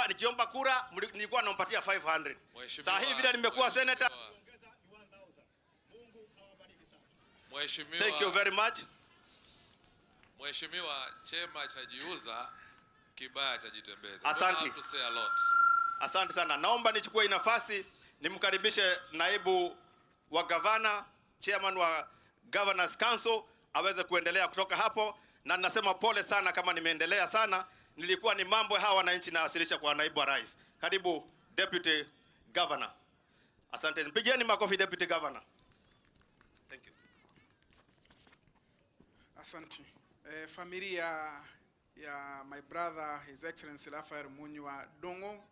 Nikiomba kura nilikuwa nampatia 500. Sasa hivi vile nimekuwa senator. Mheshimiwa, thank you very much. Mheshimiwa, chema chajiuza, kibaya chajitembeza. Asante. To say a lot. Asante sana. Naomba nichukue nafasi nimkaribishe naibu wa gavana, chairman wa Governors Council aweze kuendelea kutoka hapo. Na nasema pole sana kama nimeendelea sana, nilikuwa ni mambo hawa wananchi naasilisha kwa naibu wa rais. Karibu Deputy Governor. Asante. Mpigieni makofi Deputy Governor. Thank you. Asante. Familia ya my brother His Excellency Raphael Munyua Dongo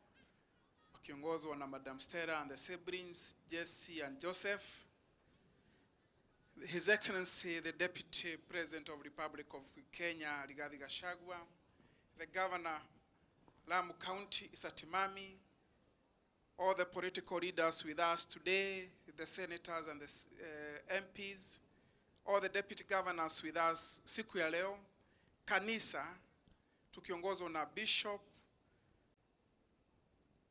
wakiongozwa na Madam Stella and the siblings Jesse and Joseph. His Excellency the Deputy President of Republic of Kenya Rigathi Gachagua, the Governor Lamu County Issa Timami, all the political leaders with us today, the senators and the MPs, all the deputy governors with us siku ya leo, kanisa tukiongozwa na bishop,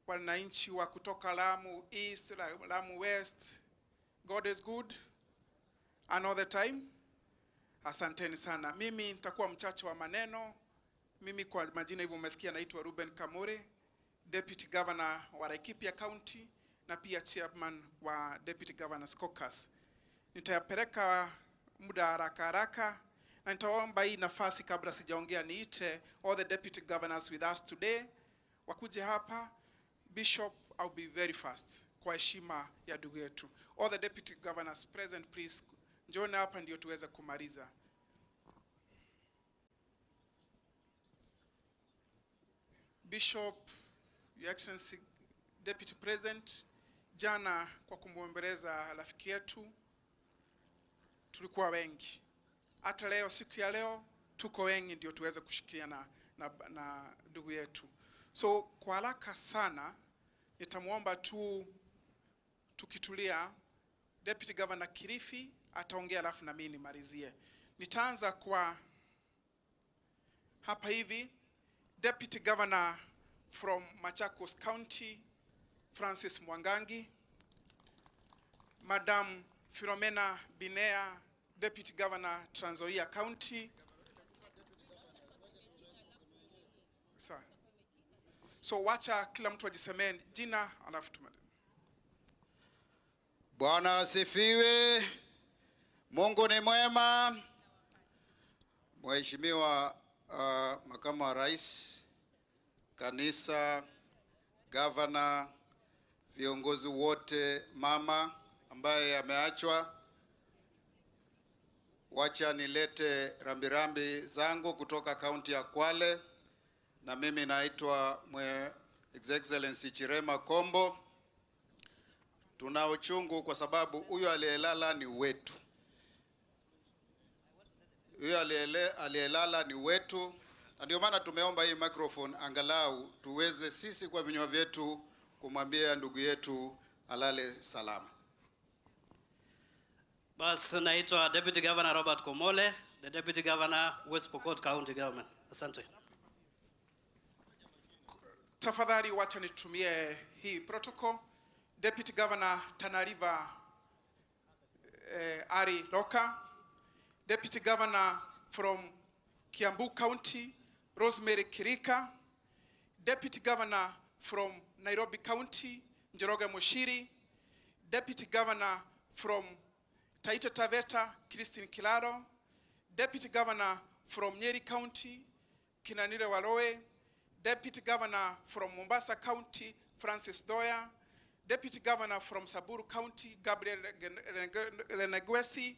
wananchi wa kutoka Lamu East, Lamu West. God is good and all the time. Asanteni sana. Mimi nitakuwa mchache wa maneno. Mimi kwa majina hivyo umesikia, naitwa Ruben Kamore, Deputy Governor wa Laikipia County na pia Chairman wa Deputy Governors Caucus. Nitayapeleka muda haraka haraka na nitaomba hii nafasi kabla sijaongea niite all the deputy governors with us today wakuje hapa. Bishop, I'll be very fast kwa heshima ya ndugu yetu. All the deputy governors present, please njooni hapa ndio tuweze kumaliza. Bishop, Your Excellency Deputy President, jana kwa kumwomboleza rafiki yetu tulikuwa wengi. Hata leo, siku ya leo tuko wengi ndio tuweze kushikiana na ndugu yetu. So kwa haraka sana nitamuomba tu tukitulia Deputy Governor Kilifi ataongea alafu na mimi nimalizie. Nitaanza kwa hapa hivi Deputy Governor from Machakos County Francis Mwangangi, Madam Philomena Binea, Deputy Governor Trans Nzoia County. So wacha kila mtu ajisemee jina alafu tumalize. Bwana asifiwe. Mungu ni mwema. Mheshimiwa Makamu wa Rais, kanisa, governor, viongozi wote, mama ambaye ameachwa, wacha nilete rambirambi zangu kutoka kaunti ya Kwale, na mimi naitwa His Excellency Chirema Kombo. Tuna uchungu kwa sababu huyo aliyelala ni wetu. Huyo aliyelala ni wetu, na ndio maana tumeomba hii microphone angalau tuweze sisi kwa vinywa vyetu kumwambia ndugu yetu alale salama. Bas, naitwa Deputy Governor Robert Komole, the Deputy Governor West Pokot County Government. Asante. Tafadhali wacha nitumie hii protocol. Deputy Governor Tana River Ari Loka, Deputy Governor from Kiambu County Rosemary Kirika, Deputy Governor from Nairobi County Njoroge Moshiri, Deputy Governor from Taita Taveta Christine Kilaro, Deputy Governor from Nyeri County Kinanire Waloe, Deputy Governor from Mombasa County Francis Doya, Deputy Governor from Samburu County Gabriel Renegwesi,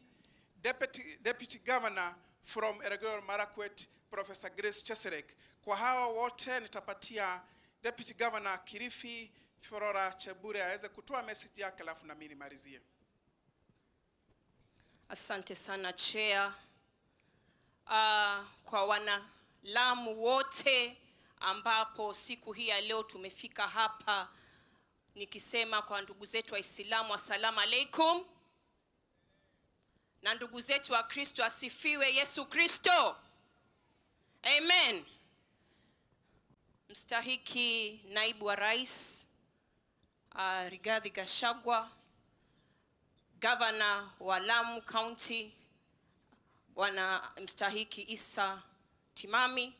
Deputy Governor from Elgeyo Marakwet Professor Grace Cheserek. Kwa hawa wote nitapatia Deputy Governor Kilifi Flora Chebure aweze kutoa message yake alafu na mimi nimalizie. Asante sana Chair. Kwa wana Lamu wote ambapo siku hii ya leo tumefika hapa, nikisema kwa ndugu zetu Waislamu asalamu alaikum, na ndugu zetu wa Kristo asifiwe Yesu Kristo. Amen. Mstahiki Naibu wa Rais Rigathi Gachagua, Governor wa Lamu County Bwana Mstahiki Issa Timami,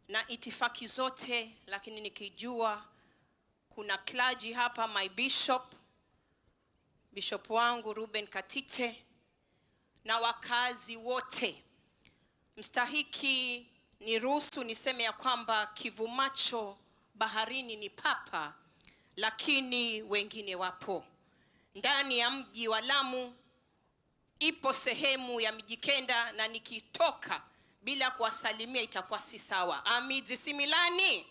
na itifaki zote, lakini nikijua kuna clergy hapa, my bishop, bishop wangu Ruben Katite, na wakazi wote. Mstahiki, niruhusu niseme ya kwamba kivumacho baharini ni papa, lakini wengine wapo. Ndani ya mji wa Lamu ipo sehemu ya Mijikenda, na nikitoka bila kuwasalimia itakuwa si sawa. Amidzi similani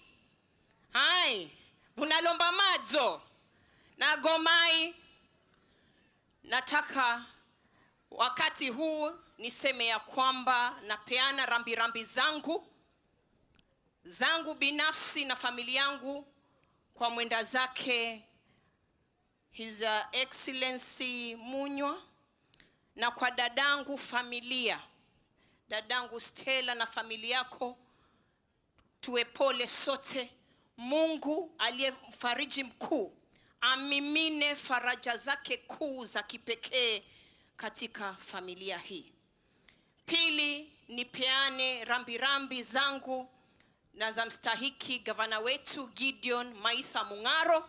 hai unalomba madzo na gomai. Nataka wakati huu niseme ya kwamba napeana rambirambi zangu binafsi na familia yangu kwa mwenda zake His Excellency Munywa, na kwa dadangu familia, dadangu Stella na familia yako, tuwe pole sote. Mungu aliye mfariji mkuu amimine faraja zake kuu za kipekee katika familia hii. Pili, nipeane rambirambi zangu na za mstahiki gavana wetu Gideon Maitha Mung'aro,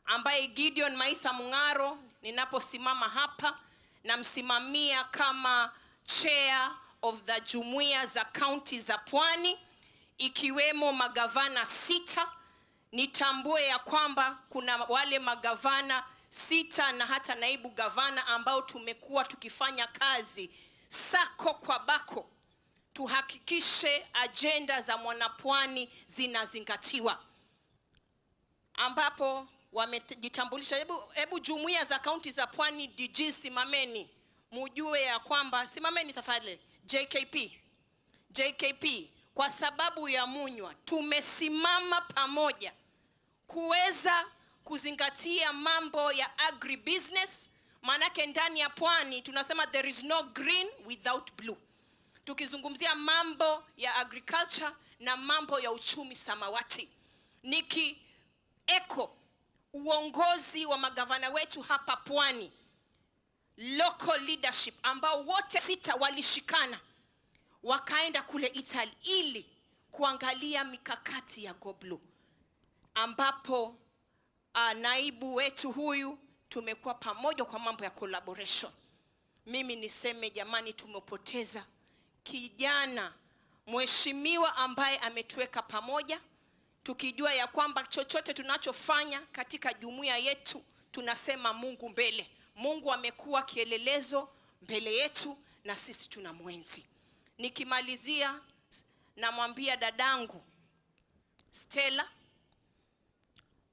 ambaye Gideon Maitha Mung'aro ninaposimama hapa namsimamia kama chair of the jumuiya za kaunti za Pwani, ikiwemo magavana 6. Nitambue ya kwamba kuna wale magavana 6 na hata naibu gavana ambao tumekuwa tukifanya kazi sako kwa bako tuhakikishe agenda za mwanapwani zinazingatiwa, ambapo wamejitambulisha. Hebu jumuiya za kaunti za Pwani DG simameni, mujue ya kwamba, simameni tafadhali, JKP, kwa sababu ya Munywa tumesimama pamoja kuweza kuzingatia mambo ya agribusiness. Maanake ndani ya Pwani tunasema there is no green without blue. Tukizungumzia mambo ya agriculture na mambo ya uchumi samawati, niki echo uongozi wa magavana wetu hapa Pwani, local leadership, ambao wote 6 walishikana wakaenda kule Italy ili kuangalia mikakati ya Go Blue, ambapo naibu wetu huyu tumekuwa pamoja kwa mambo ya collaboration. Mimi niseme jamani, tumepoteza kijana mheshimiwa ambaye ametuweka pamoja, tukijua ya kwamba chochote tunachofanya katika jumuiya yetu tunasema Mungu mbele. Mungu amekuwa kielelezo mbele yetu na sisi tunamwenzi. Nikimalizia namwambia dadangu Stella,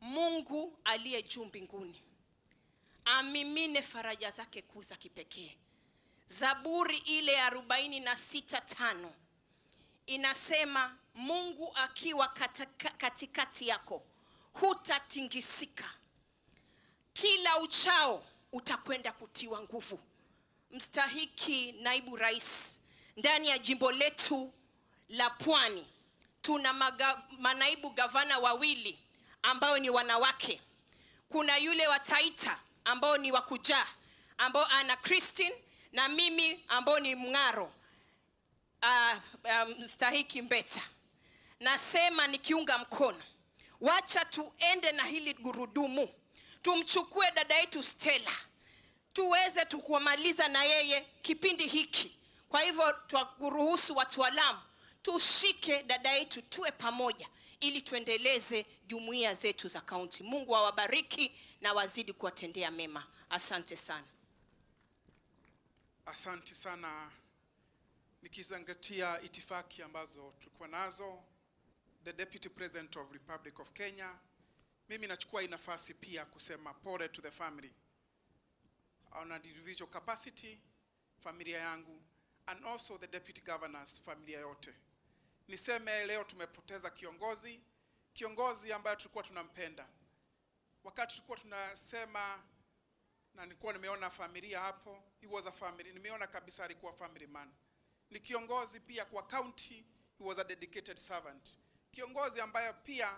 Mungu aliye juu mbinguni amimine faraja zake kuu za kipekee. Zaburi ile 46:5 inasema Mungu akiwa katikati yako hutatingisika, kila uchao utakwenda kutiwa nguvu. Mstahiki naibu rais, ndani ya jimbo letu la Pwani tuna manaibu gavana wawili ambao ni wanawake. Kuna yule wa Taita ambao ni wakuja, ambao ana Christine, na mimi ambao ni Mng'aro, mstahiki Mbeta. Nasema nikiunga mkono, wacha tuende na hili gurudumu, tumchukue dada yetu Stella tuweze tukumaliza na yeye kipindi hiki. Kwa hivyo tuwaruhusu watu wa Lamu tushike dada yetu, tuwe pamoja ili tuendeleze jumuiya zetu za kaunti. Mungu awabariki na wazidi kuwatendea mema. Asante sana. Asante sana. Nikizingatia itifaki ambazo tulikuwa nazo, the Deputy President of Republic of Kenya, mimi nachukua hii nafasi pia kusema pole to the family. On an individual capacity, familia yangu, and also the deputy governors, familia yote. Niseme leo tumepoteza kiongozi, kiongozi ambaye tulikuwa tunampenda. Wakati tulikuwa tunasema, na nilikuwa nimeona familia hapo, he was a family, nimeona kabisa alikuwa family man. Ni kiongozi pia kwa county, he was a dedicated servant. Kiongozi ambaye pia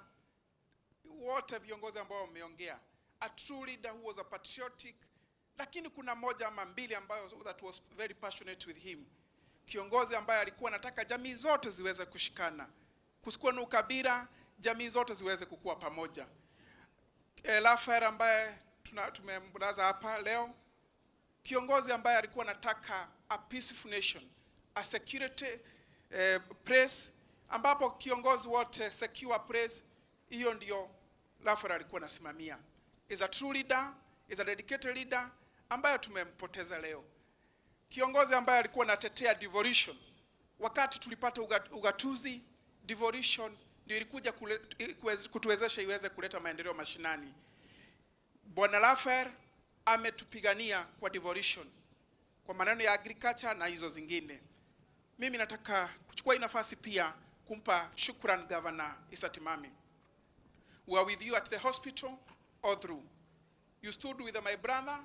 wote viongozi ambao wameongea, a true leader who was a patriotic, lakini kuna moja ama mbili ambayo that was very passionate with him. Kiongozi ambaye alikuwa anataka jamii zote ziweze kushikana, kusikuwa na ukabila, jamii zote ziweze kukua pamoja. Raphael ambaye tumemlaza hapa leo, kiongozi ambaye alikuwa anataka a peaceful nation, a security place, ambapo kiongozi wote secure place, hiyo ndio Raphael alikuwa anasimamia. Is a true leader, is a dedicated leader ambaye tumempoteza leo. Kiongozi ambaye alikuwa anatetea devolution. Wakati tulipata ugatuzi, devolution ndio ilikuja kutuwezesha iweze kuleta maendeleo mashinani. Bwana Raphael ametupigania kwa devolution, kwa maneno ya agriculture na hizo zingine. Mimi nataka kuchukua hii nafasi pia kumpa shukran Governor Issa Timami. We are with you at the hospital all through. You stood with my brother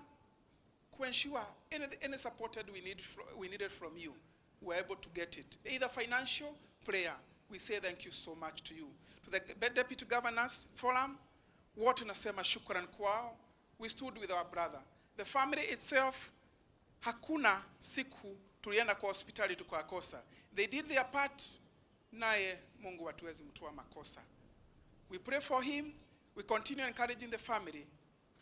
to ensure any supported we needed from you. We were able to get it. Either financial, prayer. We say thank you so much to you. To the Deputy Governors Forum, wote nasema shukran kwao. We stood with our brother. The family itself, hakuna siku tulienda kwa hospitali tukakosa. They did their part, naye Mungu hatuwezi mtoa makosa. We pray for him. We continue encouraging the family,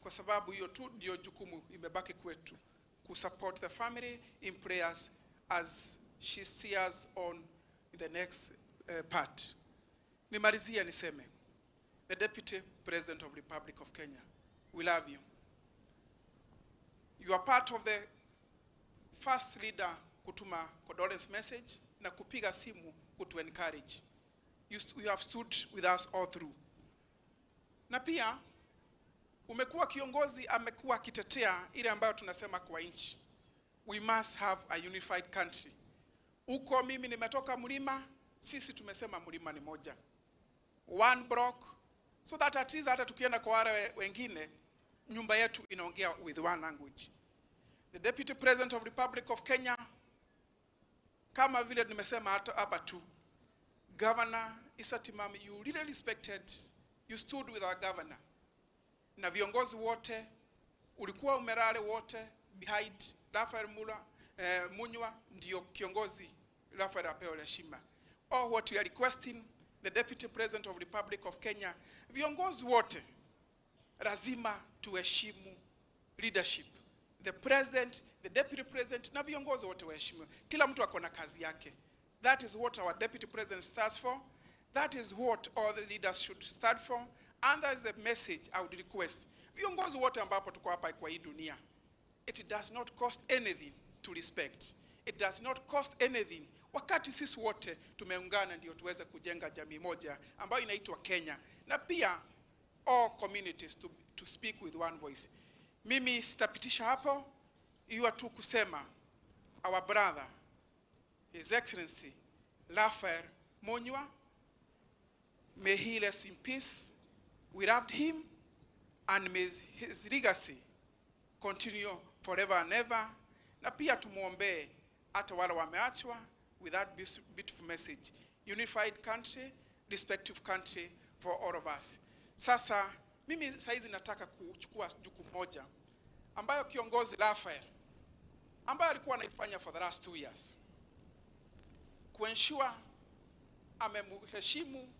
kwa sababu hiyo tu ndio jukumu imebaki kwetu, ku support the family in prayers as she steers on in the next part. Nimalizie niseme, the Deputy President of Republic of Kenya, we love you. You are part of the first leader kutuma condolence message na kupiga simu kutu encourage. You have stood with us all through. Na pia umekuwa kiongozi amekuwa akitetea ile ambayo tunasema kwa nchi. We must have a unified country. Uko mimi nimetoka mlima, sisi tumesema mlima ni moja. One block, so that at least hata tukienda kwa wale wengine, nyumba yetu inaongea with one language. The Deputy President of Republic of Kenya, kama vile nimesema hata hapa tu, Governor Issa Timami, you really respected, you stood with our governor. Na viongozi wote, ulikuwa umerale wote behind Raphael Munywa, ndio kiongozi Raphael apewe heshima. All what we are requesting, the Deputy President of Republic of Kenya, viongozi wote lazima tuheshimu leadership. The president, the deputy president, na viongozi wote waheshimiwe. Kila mtu ako na kazi yake. That is what our deputy president stands for. That is what all the leaders should stand for. And that is the message I would request. Viongozi wote ambapo tuko hapa kwa hii dunia, it does not cost anything to respect. It does not cost anything. Wakati sisi wote tumeungana ndio tuweze kujenga jamii moja ambayo inaitwa Kenya. Na pia all communities to speak with one voice. Mimi sitapitisha hapo, iwa tu kusema our brother, His Excellency Raphael Munywa, may he rest in peace. We loved him, and may his legacy continue forever and ever. Na pia tumuombe hata wale wameachwa with that beautiful message. Unified country, respective country for all of us. Sasa mimi saizi nataka kuchukua jukumu moja ambayo kiongozi Raphael ambaye alikuwa anaifanya for the last 2 years, kuensure amemheshimu,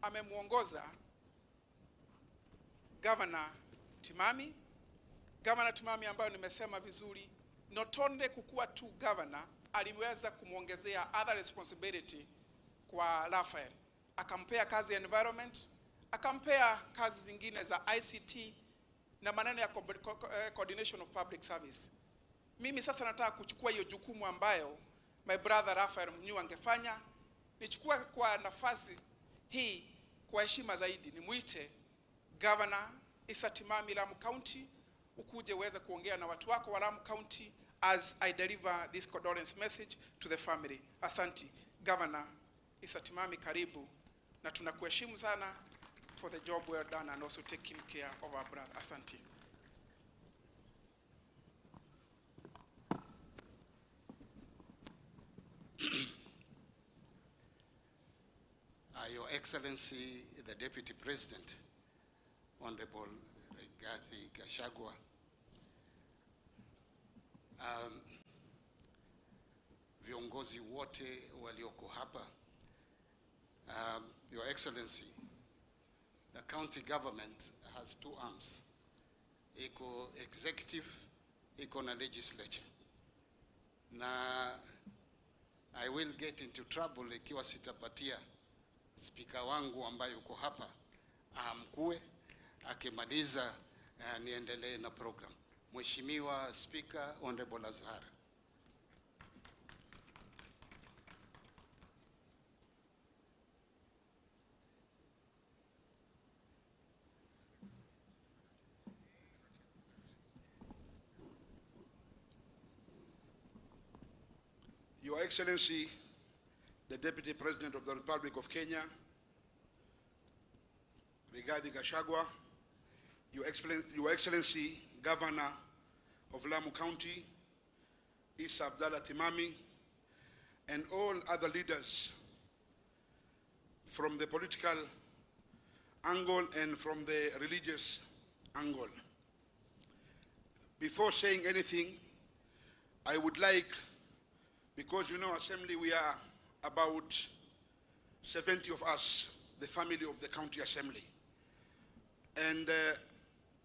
amemuongoza Governor Timami. Governor Timami ambayo nimesema vizuri, not only kukuwa tu governor, aliweza kumuongezea other responsibility kwa Raphael. Akampea kazi ya environment, akampea kazi zingine za ICT na maneno ya coordination of public service. Mimi sasa nataka kuchukua hiyo jukumu ambayo my brother Raphael Munywa angefanya, nichukue kwa nafasi hii kwa heshima zaidi, nimuite Governor Issa Timami Lamu County, ukuje uweze kuongea na watu wako wa Lamu County as I deliver this condolence message to the family. Asanti Governor Issa Timami, karibu, na tunakuheshimu sana for the job well done and also taking care of our brother. Asanti. Your Excellency, the Deputy President, Honorable Rigathi Gachagua, viongozi wote walioko hapa, Your Excellency, the county government has two arms, iko executive, iko na legislature. Na I will get into trouble ikiwa sitapatia spika wangu ambaye yuko hapa amkue, akimaliza niendelee na program. Mheshimiwa Speaker, Honorable Azhar. Your Excellency, the Deputy President of the Republic of Kenya, Rigathi Gachagua, Your Excellency, Governor of Lamu County, Issa Abdallah Timami, and all other leaders from the political angle and from the religious angle. Before saying anything, I would like, because you know, Assembly, we are about 70 of us, the family of the County Assembly. And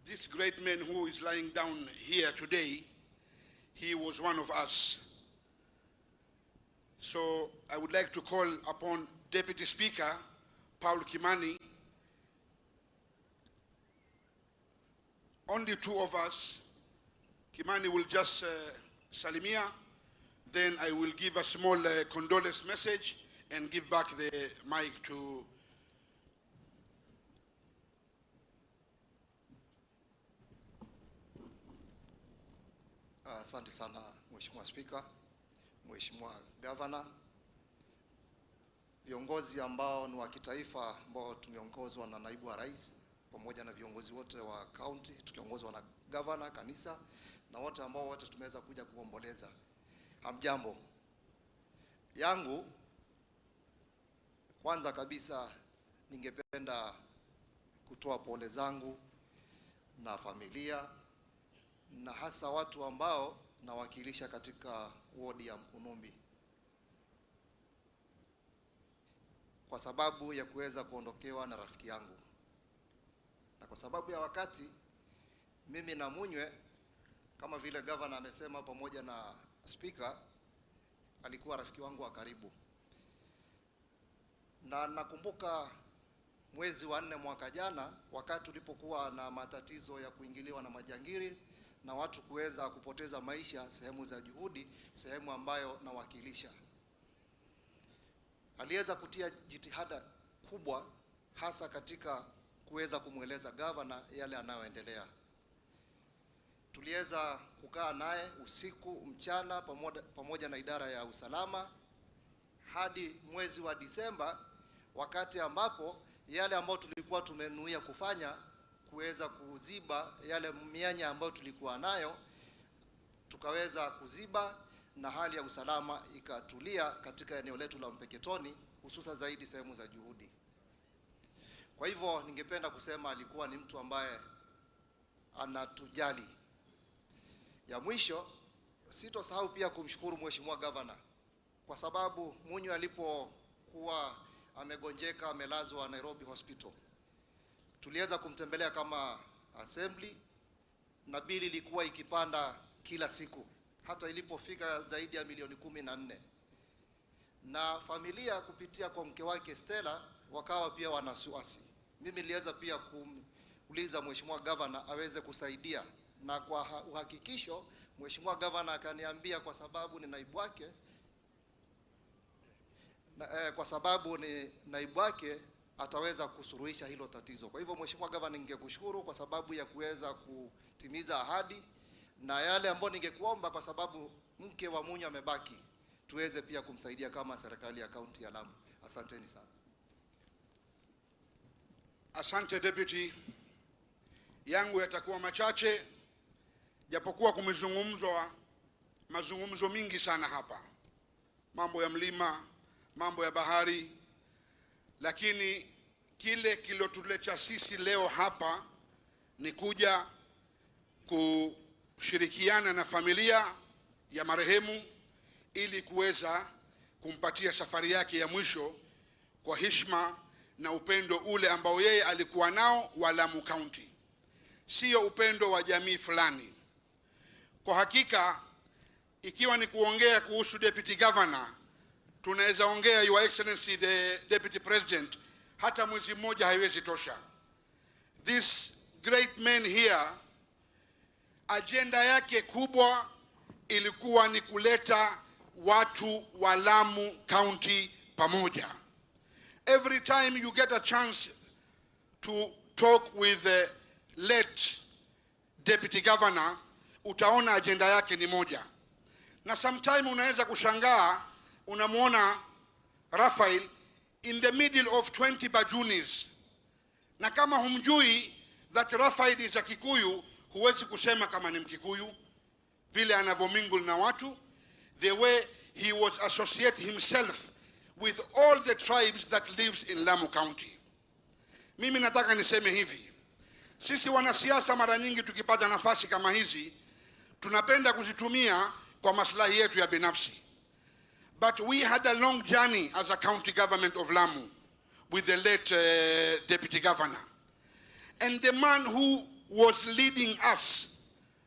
this great man who is lying down here today, he was one of us. So I would like to call upon Deputy Speaker Paul Kimani. Only two of us. Kimani will just salimia. Then I will give a small condolence message and give back the mic to Asante sana Mheshimiwa Spika, Mheshimiwa Governor, viongozi ambao ni wa kitaifa ambao tumeongozwa na naibu wa rais pamoja na viongozi wote wa county tukiongozwa na governor, kanisa na wote ambao wote tumeweza kuja kuomboleza. Hamjambo. Yangu kwanza kabisa ningependa kutoa pole zangu na familia na hasa watu ambao nawakilisha katika wodi ya Mkunumbi kwa sababu ya kuweza kuondokewa na rafiki yangu. Na kwa sababu ya wakati, mimi na Munywe, kama vile governor amesema pamoja na speaker, alikuwa rafiki wangu wa karibu. Na nakumbuka mwezi wa 4 mwaka jana, wakati tulipokuwa na matatizo ya kuingiliwa na majangili na watu kuweza kupoteza maisha sehemu za Juhudi, sehemu ambayo nawakilisha. Aliweza kutia jitihada kubwa hasa katika kuweza kumweleza governor yale yanayoendelea. Tuliweza kukaa naye usiku mchana pamoja na idara ya usalama hadi mwezi wa Disemba, wakati ambapo yale ambayo tulikuwa tumenuia kufanya kuweza kuziba yale mianya ambayo tulikuwa nayo, tukaweza kuziba na hali ya usalama ikatulia katika eneo letu la Mpeketoni, hususa zaidi sehemu za Juhudi. Kwa hivyo ningependa kusema alikuwa ni mtu ambaye anatujali. Ya mwisho, sitosahau pia kumshukuru Mheshimiwa Governor kwa sababu Munywe alipokuwa amegonjeka, amelazwa Nairobi Hospital, tuliweza kumtembelea kama assembly na bili ilikuwa ikipanda kila siku hata ilipofika zaidi ya milioni 14. Na familia kupitia kwa mke wake Stella wakawa pia wanasiwasi. Mimi niliweza pia kumuuliza Mheshimiwa Governor aweze kusaidia, na kwa uhakikisho Mheshimiwa Governor akaniambia kwa sababu ni naibu wake, kwa sababu ni naibu wake ataweza kusuluhisha hilo tatizo. Kwa hivyo Mheshimiwa Governor, ningekushukuru kwa sababu ya kuweza kutimiza ahadi, na yale ambayo ningekuomba kwa sababu mke wa Munywe amebaki, tuweze pia kumsaidia kama serikali ya kaunti ya Lamu. Asanteni sana. Asante Deputy. Yangu yatakuwa machache, japokuwa kumezungumzwa mazungumzo mingi sana hapa, mambo ya mlima, mambo ya bahari, lakini Kile kilotuleta sisi leo hapa ni kuja kushirikiana na familia ya marehemu ili kuweza kumpatia safari yake ya mwisho kwa heshima na upendo ule ambao yeye alikuwa nao wa Lamu County, sio upendo wa jamii fulani. Kwa hakika, ikiwa ni kuongea kuhusu Deputy Governor, tunaweza ongea, Your Excellency the Deputy President, hata mwezi mmoja haiwezi tosha. This great man here, agenda yake kubwa ilikuwa ni kuleta watu wa Lamu County pamoja. Every time you get a chance to talk with the late Deputy Governor, utaona agenda yake ni moja. Na sometime unaweza kushangaa, unamuona Raphael in the middle of 20 Bajunis. Na kama humjui that Raphael is a Kikuyu, huwezi kusema kama ni Mkikuyu, vile anavomingle na watu, the way he was associate himself with all the tribes that lives in Lamu County. Mimi nataka niseme hivi, sisi wanasiasa mara nyingi tukipata nafasi kama hizi, tunapenda kuzitumia kwa maslahi yetu ya binafsi. But we had a long journey as a county government of Lamu with the late Deputy Governor. And the man who was leading us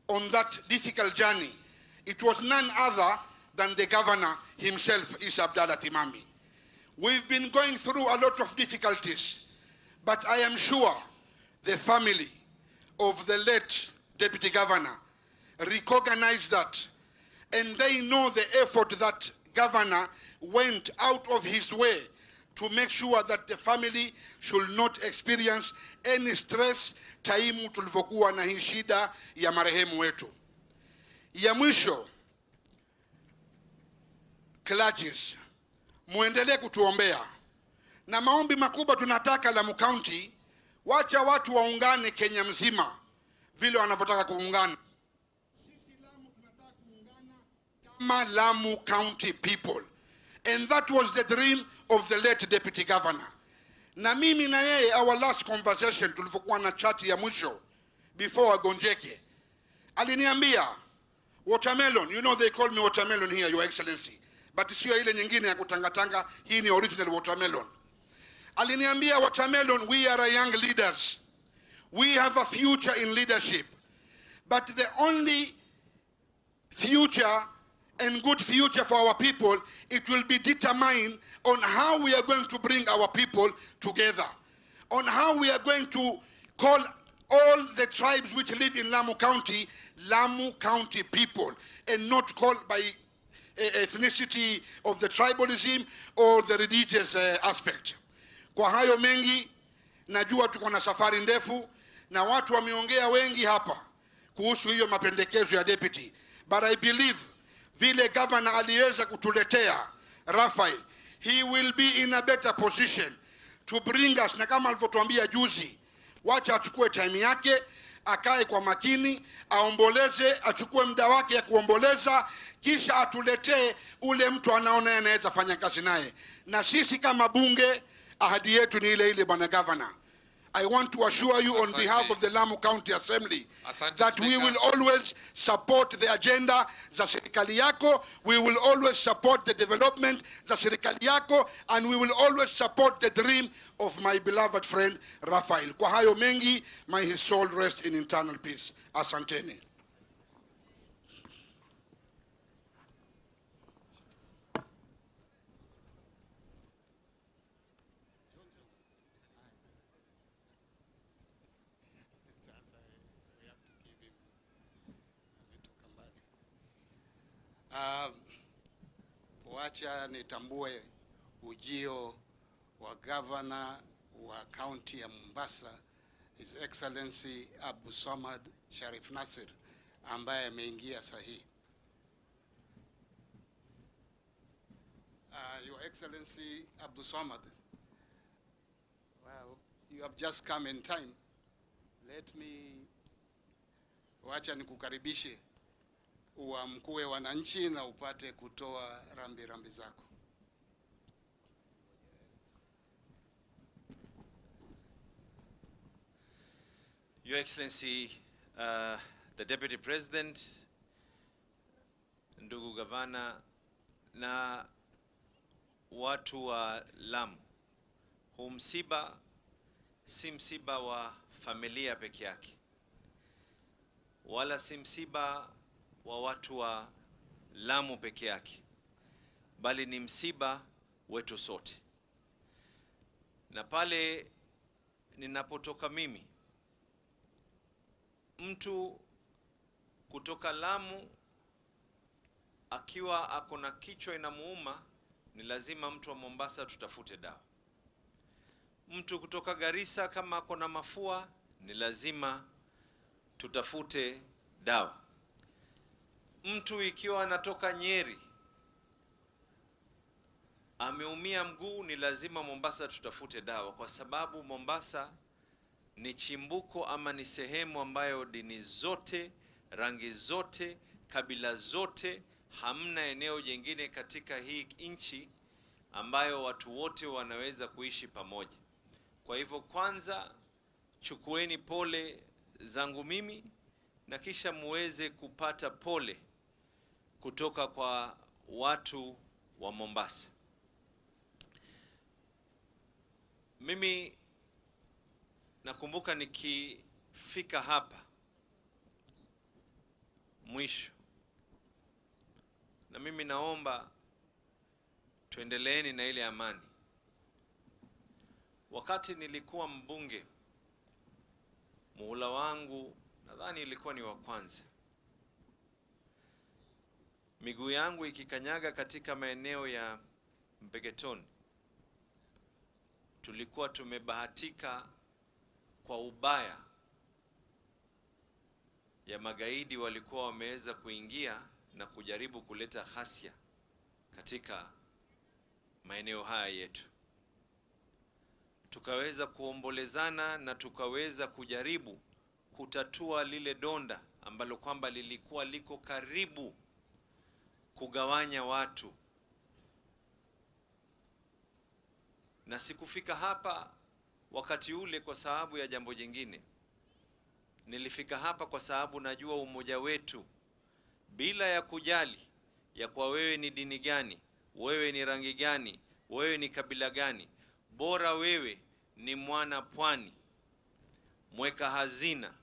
on that difficult journey, it was none other than the governor himself, Issa Abdallah Timami. We've been going through a lot of difficulties, but I am sure the family of the late Deputy Governor recognize that, and they know the effort that governor went out of his way to make sure that the family should not experience any stress taimu tulivyokuwa na hii shida ya marehemu wetu. Ya mwisho, clergies, muendelee kutuombea. Na maombi makubwa tunataka Lamu County, wacha watu waungane Kenya mzima vile wanavyotaka kuungana. Sisi Lamu tunataka kuungana kama Lamu County people. And that was the dream of the late Deputy Governor. Na mimi na yeye, our last conversation tulivyokuwa na chat ya mwisho before agonjeke, aliniambia, watermelon, you know they call me watermelon here, Your Excellency, but sio ile nyingine ya kutangatanga, hii ni original watermelon. Aliniambia, watermelon, we are young leaders. We have a future in leadership. But the only future and good future for our people, it will be determined on how we are going to bring our people together, on how we are going to call all the tribes which live in Lamu County, Lamu County people, and not called by ethnicity of the tribalism or the religious aspect. Kwa hayo mengi, najua tuko na safari ndefu, na watu wameongea wengi hapa kuhusu hiyo mapendekezo ya deputy. But I believe vile governor aliweza kutuletea Raphael, he will be in a better position to bring us, na kama alivyotuambia juzi, wacha achukue time yake, akae kwa makini, aomboleze, achukue muda wake ya kuomboleza, kisha atuletee ule mtu anaona anaweza fanya kazi naye. Na sisi kama bunge, ahadi yetu ni ile ile, bwana governor. I want to assure you on Asante. Behalf of the Lamu County Assembly Asante, that we Speaker. will always support the agenda za serikali yako, we will always support the development za serikali yako, and we will always support the dream of my beloved friend Raphael. Kwa hayo mengi, may his soul rest in eternal peace. Asanteni. Wacha nitambue ujio wa gavana wa kaunti ya Mombasa, His Excellency Abdulswamad Sharif Nassir, ambaye ameingia sahihi. Your Excellency Abdulswamad, well, you have just come in time. Let me, wacha nikukaribishe uamkue wananchi na upate kutoa rambi rambi zako. Your Excellency, the Deputy President, ndugu gavana na watu wa Lamu, huu msiba si msiba wa familia peke yake, wala si msiba wa watu wa Lamu peke yake, bali ni msiba wetu sote. Na pale ninapotoka mimi, mtu kutoka Lamu akiwa ako na kichwa inamuuma, ni lazima mtu wa Mombasa tutafute dawa. Mtu kutoka Garissa kama ako na mafua, ni lazima tutafute dawa. Mtu ikiwa anatoka Nyeri ameumia mguu, ni lazima Mombasa tutafute dawa, kwa sababu Mombasa ni chimbuko ama ni sehemu ambayo dini zote, rangi zote, kabila zote, hamna eneo jingine katika hii nchi ambayo watu wote wanaweza kuishi pamoja. Kwa hivyo kwanza chukueni pole zangu mimi, na kisha muweze kupata pole kutoka kwa watu wa Mombasa. Mimi nakumbuka nikifika hapa mwisho, na mimi naomba tuendeleeni na ile amani. Wakati nilikuwa mbunge, muhula wangu nadhani ilikuwa ni wa kwanza, miguu yangu ikikanyaga katika maeneo ya Mpeketoni, tulikuwa tumebahatika kwa ubaya ya magaidi walikuwa wameweza kuingia na kujaribu kuleta ghasia katika maeneo haya yetu. Tukaweza kuombolezana na tukaweza kujaribu kutatua lile donda ambalo kwamba lilikuwa liko karibu kugawanya watu. Na sikufika hapa wakati ule kwa sababu ya jambo jingine. Nilifika hapa kwa sababu najua umoja wetu, bila ya kujali ya kwa wewe ni dini gani, wewe ni rangi gani, wewe ni kabila gani, bora wewe ni mwana pwani, mweka hazina,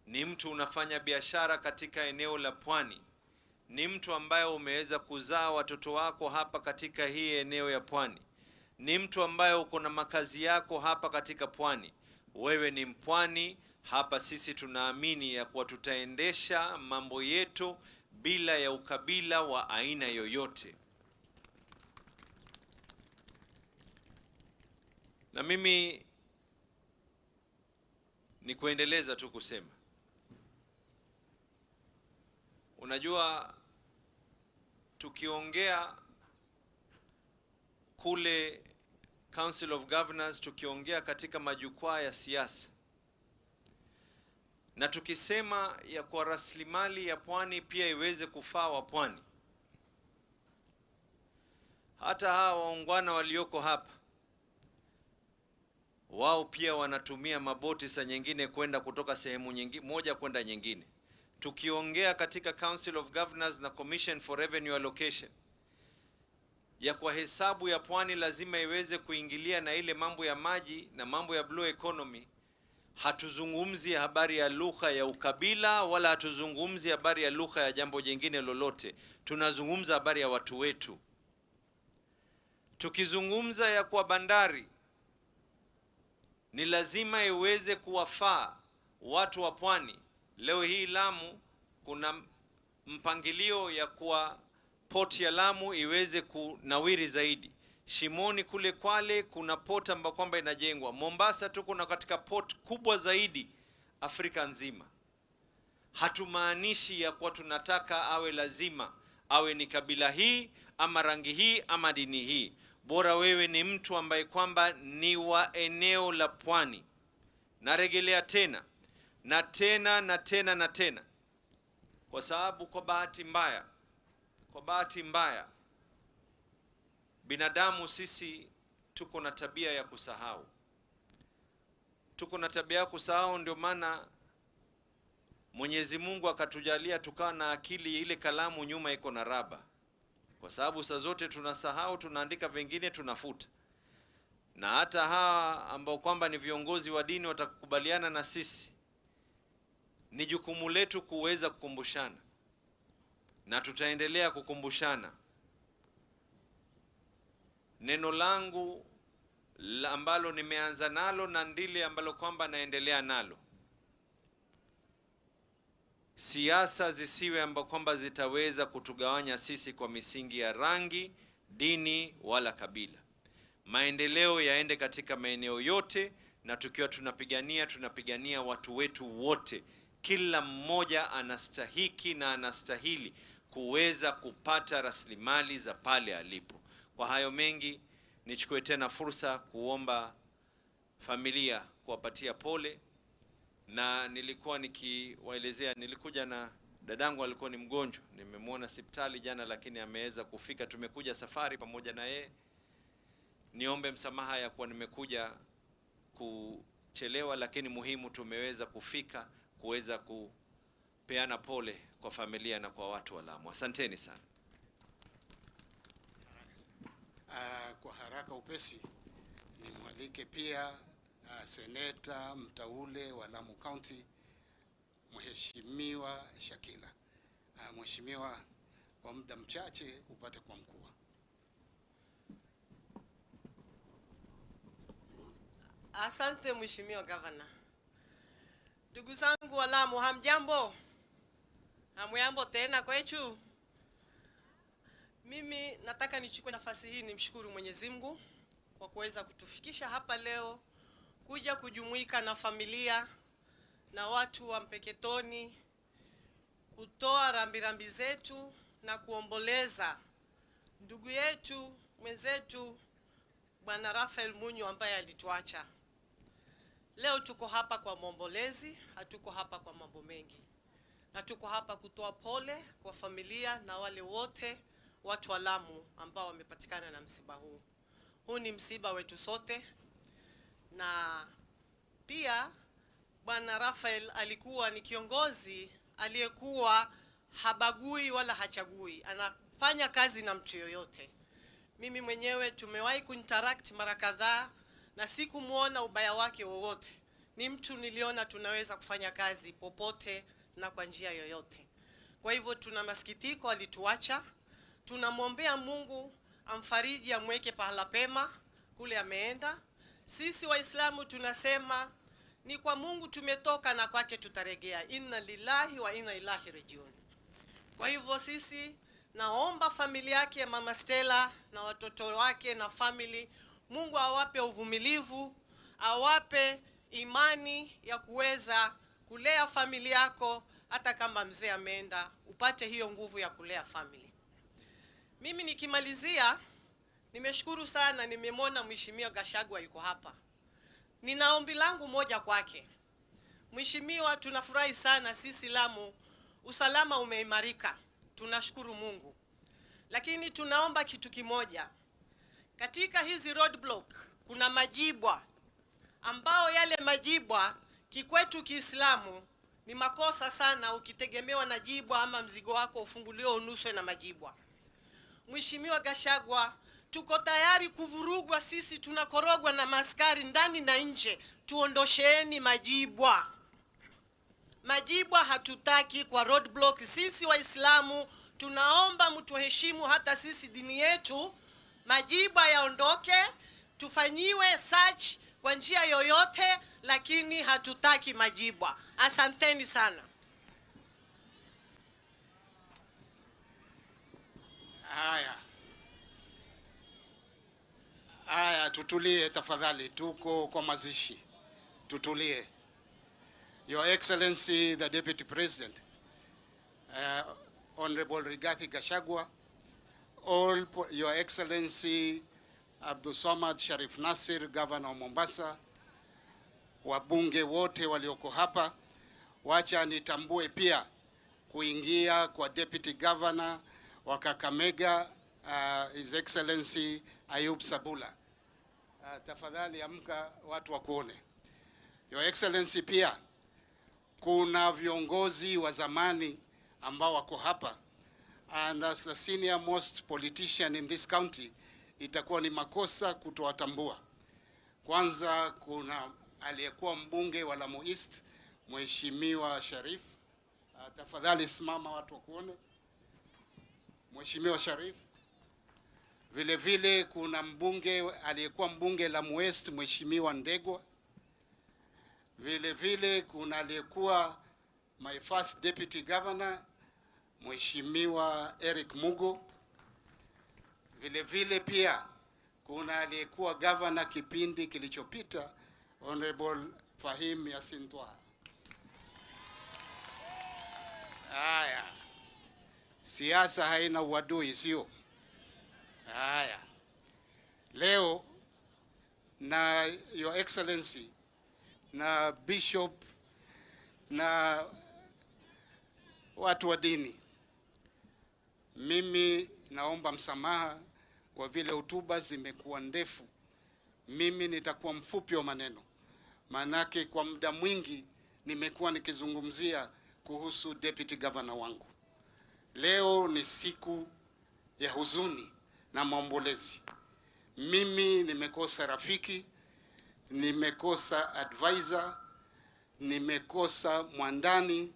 ni mtu unafanya biashara katika eneo la pwani, ni mtu ambaye umeweza kuzaa watoto wako hapa katika hii eneo ya pwani, ni mtu ambaye uko na makazi yako hapa katika pwani, wewe ni mpwani. Hapa sisi tunaamini ya kuwa tutaendesha mambo yetu bila ya ukabila wa aina yoyote. Na mimi ni kuendeleza tu kusema, unajua tukiongea kule Council of Governors, tukiongea katika majukwaa ya siasa, na tukisema ya kwa rasilimali ya pwani pia iweze kufaa wa pwani, hata hawa waungwana walioko hapa wao pia wanatumia maboti saa nyingine kwenda kutoka sehemu moja kwenda nyingine. Tukiongea katika Council of Governors na Commission for Revenue Allocation ya kwa hesabu ya pwani lazima iweze kuingilia na ile mambo ya maji na mambo ya blue economy, hatuzungumzi habari ya lugha ya ukabila wala hatuzungumzi habari ya lugha ya jambo jingine lolote. Tunazungumza habari ya watu wetu. Tukizungumza ya kwa bandari ni lazima iweze kuwafaa watu wa pwani. Leo hii Lamu kuna mpangilio ya kuwa port ya Lamu iweze kunawiri zaidi. Shimoni kule Kwale kuna port ambayo kwamba inajengwa. Mombasa tuko na katika port kubwa zaidi Afrika nzima. Hatumaanishi ya kuwa tunataka awe lazima awe ni kabila hii ama rangi hii ama dini hii. Bora wewe ni mtu ambaye kwamba ni wa eneo la pwani. Narejelea tena na tena na tena na tena, kwa sababu kwa bahati mbaya binadamu sisi tuko na tabia ya kusahau. Tuko na tabia ya kusahau, ndio maana Mwenyezi Mungu akatujalia tukawa na akili, ile kalamu nyuma iko na raba, kwa sababu saa zote tunasahau, tunaandika vingine tunafuta. Na hata hawa ambao kwamba ni viongozi wa dini watakubaliana na sisi, ni jukumu letu kuweza kukumbushana, na tutaendelea kukumbushana. Neno langu ambalo nimeanza nalo na ndile ambalo kwamba naendelea nalo, siasa zisiwe ambao kwamba zitaweza kutugawanya sisi kwa misingi ya rangi, dini wala kabila. Maendeleo yaende katika maeneo yote, na tukiwa tunapigania watu wetu wote. Kila mmoja anastahiki na anastahili kuweza kupata rasilimali za pale alipo. Kwa hayo mengi, nichukue tena fursa kuomba familia kuwapatia pole. Na nilikuwa nikiwaelezea, nilikuja na dadangu alikuwa ni mgonjwa, nimemwona hospitali jana lakini ameweza kufika, tumekuja safari pamoja na yeye. Niombe msamaha ya kuwa nimekuja kuchelewa, lakini muhimu tumeweza kufika kuweza kupeana pole kwa familia na kwa watu wa Lamu. Asanteni sana. Kwa haraka upesi nimwalike pia seneta mteule wa Lamu County Mheshimiwa Shakila. Mheshimiwa, kwa muda mchache upate kwa mkuu. Asante Mheshimiwa Governor. Ndugu zangu wa Lamu, hamjambo? Hamjambo tena kwetu? Mimi nataka nichukue nafasi hii nimshukuru Mwenyezi Mungu kwa kuweza kutufikisha hapa leo, kuja kujumuika na familia na watu wa Mpeketoni, kutoa rambirambi zetu na kuomboleza ndugu yetu mwenzetu Bwana Raphael Munyo ambaye alituacha. Leo tuko hapa kwa maombolezi, hatuko hapa kwa mambo mengi. Na tuko hapa kutoa pole kwa familia na wale wote watu wa Lamu ambao wamepatikana na msiba huu. Huu ni msiba wetu sote. Na pia Bwana Raphael alikuwa ni kiongozi aliyekuwa habagui wala hachagui, anafanya kazi na mtu yoyote. Mimi mwenyewe tumewahi kuinteract mara kadhaa na sikumuona ubaya wake wowote. Ni mtu niliona tunaweza kufanya kazi popote na kwa njia yoyote. Kwa hivyo tuna masikitiko alituacha. Tunamwombea Mungu amfariji, amweke pahala pema kule ameenda. Sisi Waislamu tunasema ni kwa Mungu tumetoka na kwake tutaregea. Inna lillahi wa inna ilahi rajiun. Kwa hivyo sisi naomba familia yake Mama Stella na watoto wake na family, Mungu awape uvumilivu, awape imani ya kuweza kulea familia yako hata kama mzee ameenda, upate hiyo nguvu ya kulea family. Mimi nikimalizia, nimeshukuru sana nimemwona Mheshimiwa Gachagua yuko hapa. Nina ombi langu moja kwake. Mheshimiwa, tunafurahi sana sisi Lamu, usalama umeimarika. Tunashukuru Mungu. Lakini tunaomba kitu kimoja. Katika hizi roadblock kuna majibwa ambao yale majibwa kikwetu Kiislamu ni makosa sana ukitegemewa na jibwa ama mzigo wako ufunguliwe unuswe na majibwa. Mheshimiwa Gachagua, tuko tayari kuvurugwa sisi, tunakorogwa na maskari ndani na nje. Tuondosheeni majibwa. Majibwa hatutaki kwa roadblock. Sisi Waislamu tunaomba mtuheshimu hata sisi dini yetu. Majibwa yaondoke, tufanyiwe search kwa njia yoyote, lakini hatutaki majibwa. Asanteni sana. Haya. Haya, tutulie tafadhali, tuko kwa mazishi. Tutulie. Your Excellency, the Deputy President, Honorable Rigathi Gachagua, all Your Excellency Abdulswamad Sharif Nassir, Governor of Mombasa, wabunge wote walioko hapa, wacha nitambue pia kuingia kwa Deputy Governor wa Kakamega, His Excellency Ayub Sabula. Tafadhali amka watu wakuone. Your Excellency, pia kuna viongozi wa zamani ambao wako hapa, and as the senior most politician in this county itakuwa ni makosa kutowatambua. Kwanza kuna aliyekuwa mbunge wa Lamu East, Mheshimiwa Sharif. Tafadhali simama watu wakuone. Mheshimiwa Sharif. Vile vile kuna mbunge aliyekuwa mbunge Lamu West, Mheshimiwa Ndegwa. Vile vile kuna aliyekuwa my first deputy governor, Mheshimiwa Eric Mugo. Vile vile pia kuna aliyekuwa governor kipindi kilichopita, Honorable Fahim Yasin Twaha. Haya, siasa haina uadui, sio? Haya, leo na Your Excellency na Bishop na watu wa dini, mimi naomba msamaha kwa vile hotuba zimekuwa ndefu. Mimi nitakuwa mfupi wa maneno, manake kwa muda mwingi nimekuwa nikizungumzia kuhusu deputy governor wangu. Leo ni siku ya huzuni na maombolezi. Mimi nimekosa rafiki, nimekosa advisor, nimekosa mwandani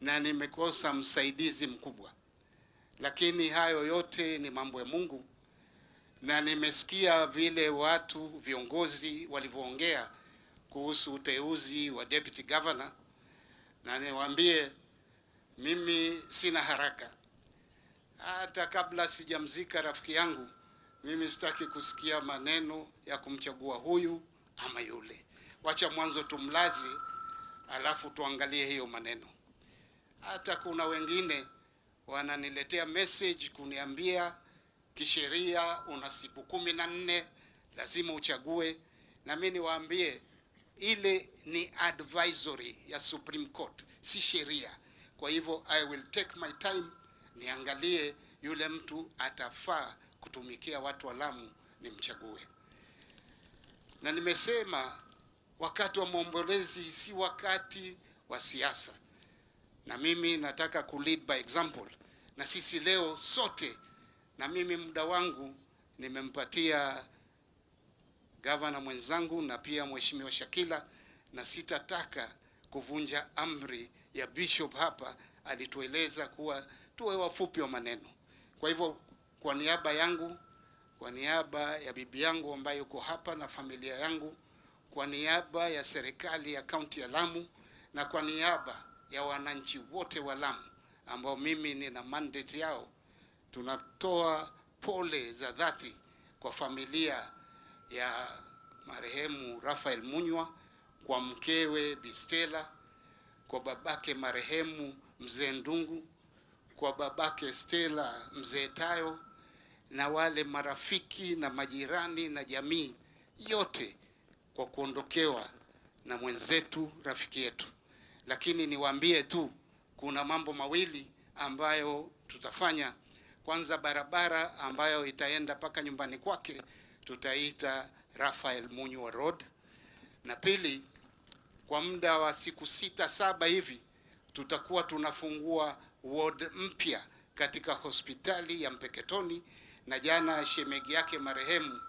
na nimekosa msaidizi mkubwa. Lakini hayo yote ni mambo ya Mungu, na nimesikia vile watu viongozi walivyoongea kuhusu uteuzi wa deputy governor, na niwaambie mimi sina haraka. Hata kabla sijamzika rafiki yangu, mimi sitaki kusikia maneno ya kumchagua huyu ama yule. Wacha mwanzo tumlaze, alafu tuangalie hiyo maneno. Hata kuna wengine wananiletea message kuniambia kisheria una siku 14 lazima uchague, na mimi niwaambie ile ni advisory ya Supreme Court, si sheria. Kwa hivyo I will take my time niangalie yule mtu atafaa kutumikia watu wa Lamu nimchague. Na nimesema wakati wa maombolezi si wakati wa siasa, na mimi nataka ku lead by example. Na sisi leo sote, na mimi muda wangu nimempatia gavana mwenzangu na pia Mheshimiwa Shakila, na sitataka kuvunja amri ya Bishop hapa. Alitueleza kuwa tuwe wafupi wa maneno. Kwa hivyo kwa niaba yangu, kwa niaba ya bibi yangu ambaye yuko hapa na familia yangu, kwa niaba ya serikali ya kaunti ya Lamu, na kwa niaba ya wananchi wote wa Lamu ambao mimi nina mandate yao, tunatoa pole za dhati kwa familia ya marehemu Raphael Munywa, kwa mkewe Bistela, kwa babake marehemu Mzee Ndungu, kwa babake Stella Mzee Tayo, na wale marafiki na majirani na jamii yote kwa kuondokewa na mwenzetu, rafiki yetu. Lakini niwaambie tu kuna mambo mawili ambayo tutafanya. Kwanza, barabara ambayo itaenda paka nyumbani kwake tutaita Raphael Munywa Road. Na pili, kwa muda wa siku 6-7 hivi tutakuwa tunafungua ward mpya katika hospitali ya Mpeketoni. Na jana shemegi yake marehemu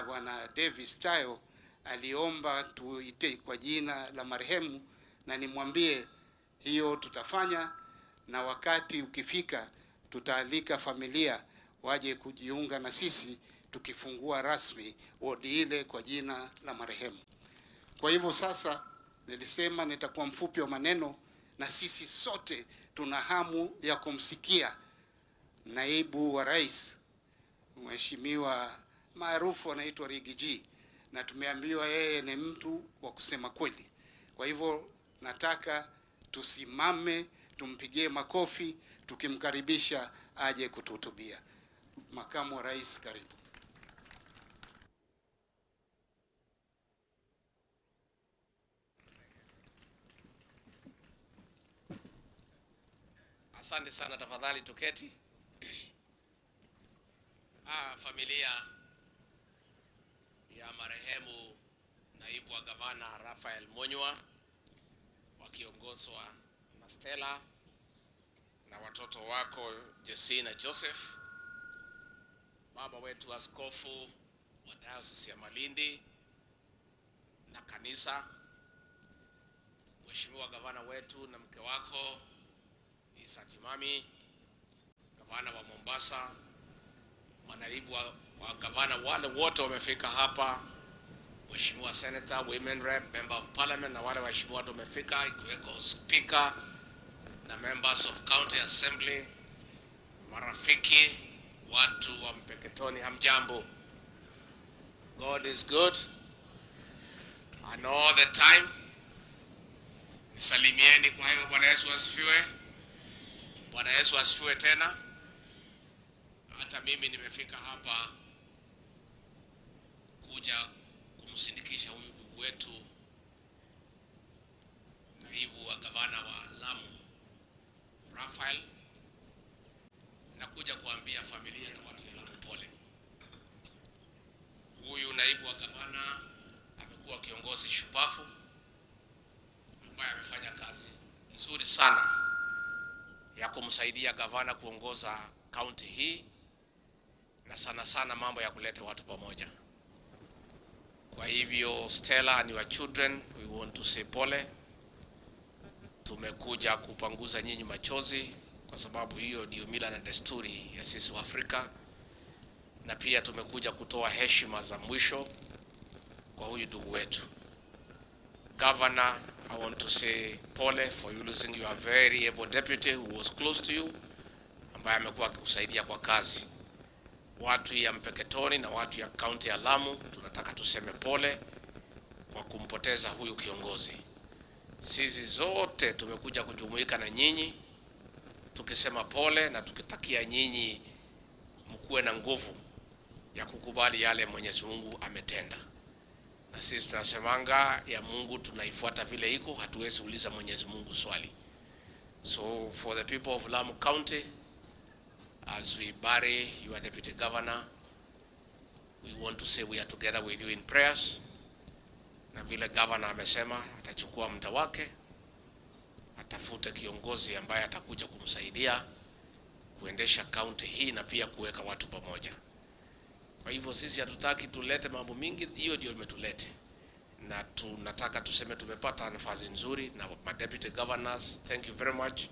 Bwana Davis Tayo aliomba tuite kwa jina la marehemu, na nimwambie hiyo tutafanya, na wakati ukifika tutaalika familia waje kujiunga na sisi tukifungua rasmi wodi ile kwa jina la marehemu. Kwa hivyo sasa nilisema nitakuwa mfupi wa maneno, na sisi sote tuna hamu ya kumsikia naibu wa rais Mheshimiwa maarufu anaitwa Riggy G, na tumeambiwa yeye ni mtu wa kusema kweli. Kwa hivyo nataka tusimame tumpigie makofi tukimkaribisha aje kutuhutubia. Makamu wa Rais, karibu. Asante sana, tafadhali tuketi. Familia ya marehemu Naibu wa Gavana Raphael Munywa wakiongozwa na Stella na watoto wako Jesse na Joseph, baba wetu askofu wa Diocese ya Malindi na kanisa, Mheshimiwa gavana wetu na mke wako Issa Timami, gavana wa Mombasa, manaibu wa gavana wale wote wamefika hapa, Mheshimiwa Senator, Women Rep, Member of Parliament na wale waheshimiwa watu wamefika, ikiweko Speaker na Members of County Assembly, marafiki, watu wa Mpeketoni, hamjambo. God is good and all the time. Nisalimieni kwa hivyo. Bwana Yesu asifiwe. Bwana Yesu asifiwe tena. Hata mimi nimefika hapa kuja kumsindikisha huyu ndugu wetu naibu wa gavana wa Lamu Raphael, na kuja kuambia familia na watu ya Lamu pole. Huyu naibu wa gavana amekuwa kiongozi shupavu ambaye amefanya kazi nzuri sana ya kumsaidia gavana kuongoza kaunti hii na sana sana mambo ya kuleta watu pamoja. Kwa hivyo Stella and your children, we want to say pole. Tumekuja kupanguza nyinyi machozi kwa sababu hiyo ndio mila na desturi ya sisi wa Afrika, na pia tumekuja kutoa heshima za mwisho kwa huyu ndugu wetu. Governor, I want to say pole for you losing your very able deputy who was close to you, ambaye amekuwa akikusaidia kwa kazi. Watu ya Mpeketoni na watu ya kaunti ya Lamu tunataka tuseme pole kwa kumpoteza huyu kiongozi. Sisi zote tumekuja kujumuika na nyinyi tukisema pole na tukitakia nyinyi mkuwe na nguvu ya kukubali yale Mwenyezi Mungu ametenda. Na sisi tunasemanga ya Mungu tunaifuata vile iko, hatuwezi uliza Mwenyezi Mungu swali. So for the people of Lamu County, as we bury your deputy governor, we want to say we are together with you in prayers. Na vile governor amesema atachukua muda wake, atafute kiongozi ambaye atakuja kumsaidia kuendesha county hii na pia kuweka watu pamoja. Kwa hivyo sisi hatutaki tulete mambo mingi, hiyo ndio imetulete. Na tunataka tuseme tumepata nafasi nzuri na my deputy governors, thank you very much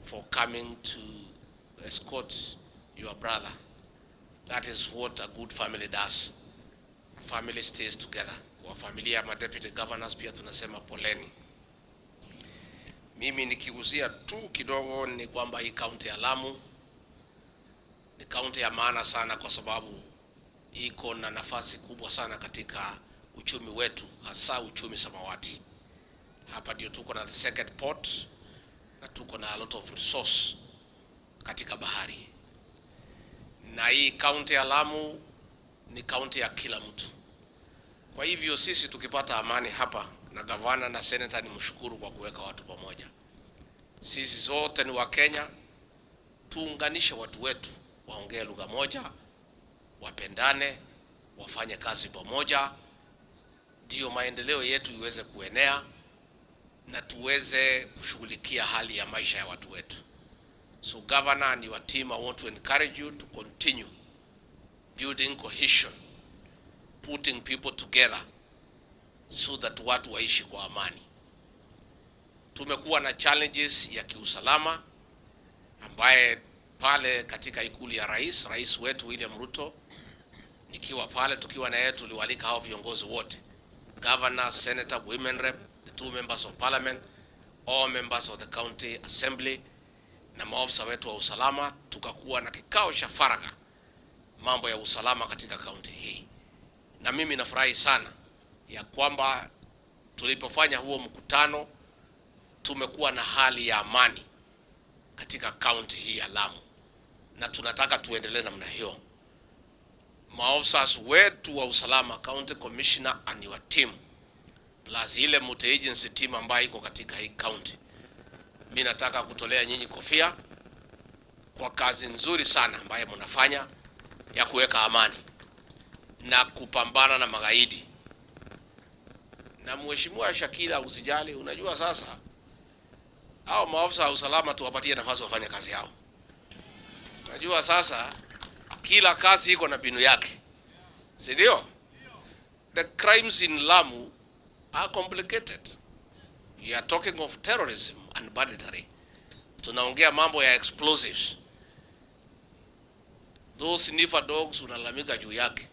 for coming to escort your brother. That is what a good family does. Family stays together. Kwa familia ya deputy governors pia tunasema poleni. Mimi nikigusia tu kidogo ni kwamba hii kaunti ya Lamu ni kaunti ya maana sana kwa sababu iko na nafasi kubwa sana katika uchumi wetu, hasa uchumi samawati. Hapa ndio tuko na the second port na tuko na a lot of resource katika bahari. Na hii kaunti ya Lamu ni kaunti ya kila mtu. Kwa hivyo sisi tukipata amani hapa, na gavana na senator ni mshukuru kwa kuweka watu pamoja. Sisi zote ni wa Kenya, tuunganishe watu wetu, waongee lugha moja, wapendane, wafanye kazi pamoja, ndio maendeleo yetu iweze kuenea na tuweze kushughulikia hali ya maisha ya watu wetu. So governor and your team, I want to encourage you to continue building cohesion, putting people together so that watu waishi kwa amani. Tumekuwa na challenges ya kiusalama ambaye pale katika ikulu ya rais, rais wetu William Ruto, nikiwa pale tukiwa na yeye, tuliwalika hao viongozi wote, governor, senator, women rep, the two members of parliament, all members of the county assembly na maofisa wetu wa usalama, tukakuwa na kikao cha faragha mambo ya usalama katika kaunti hii. Na mimi nafurahi sana ya kwamba tulipofanya huo mkutano tumekuwa na hali ya amani katika kaunti hii ya Lamu, na tunataka tuendelee namna hiyo. Maofisa wetu wa usalama, county commissioner and your team, plus ile multi agency team ambayo iko katika hii county, mimi nataka kutolea nyinyi kofia kwa kazi nzuri sana ambayo mnafanya ya kuweka amani na kupambana na magaidi. Na Mheshimiwa Shakila, usijali, unajua sasa hao maafisa wa usalama tuwapatie nafasi wafanye kazi yao. Unajua sasa kila kazi iko na mbinu yake, si ndio? The crimes in Lamu are complicated. We are talking of terrorism and banditry. Tunaongea mambo ya explosives. Those sniffer dogs unalalamika juu yake,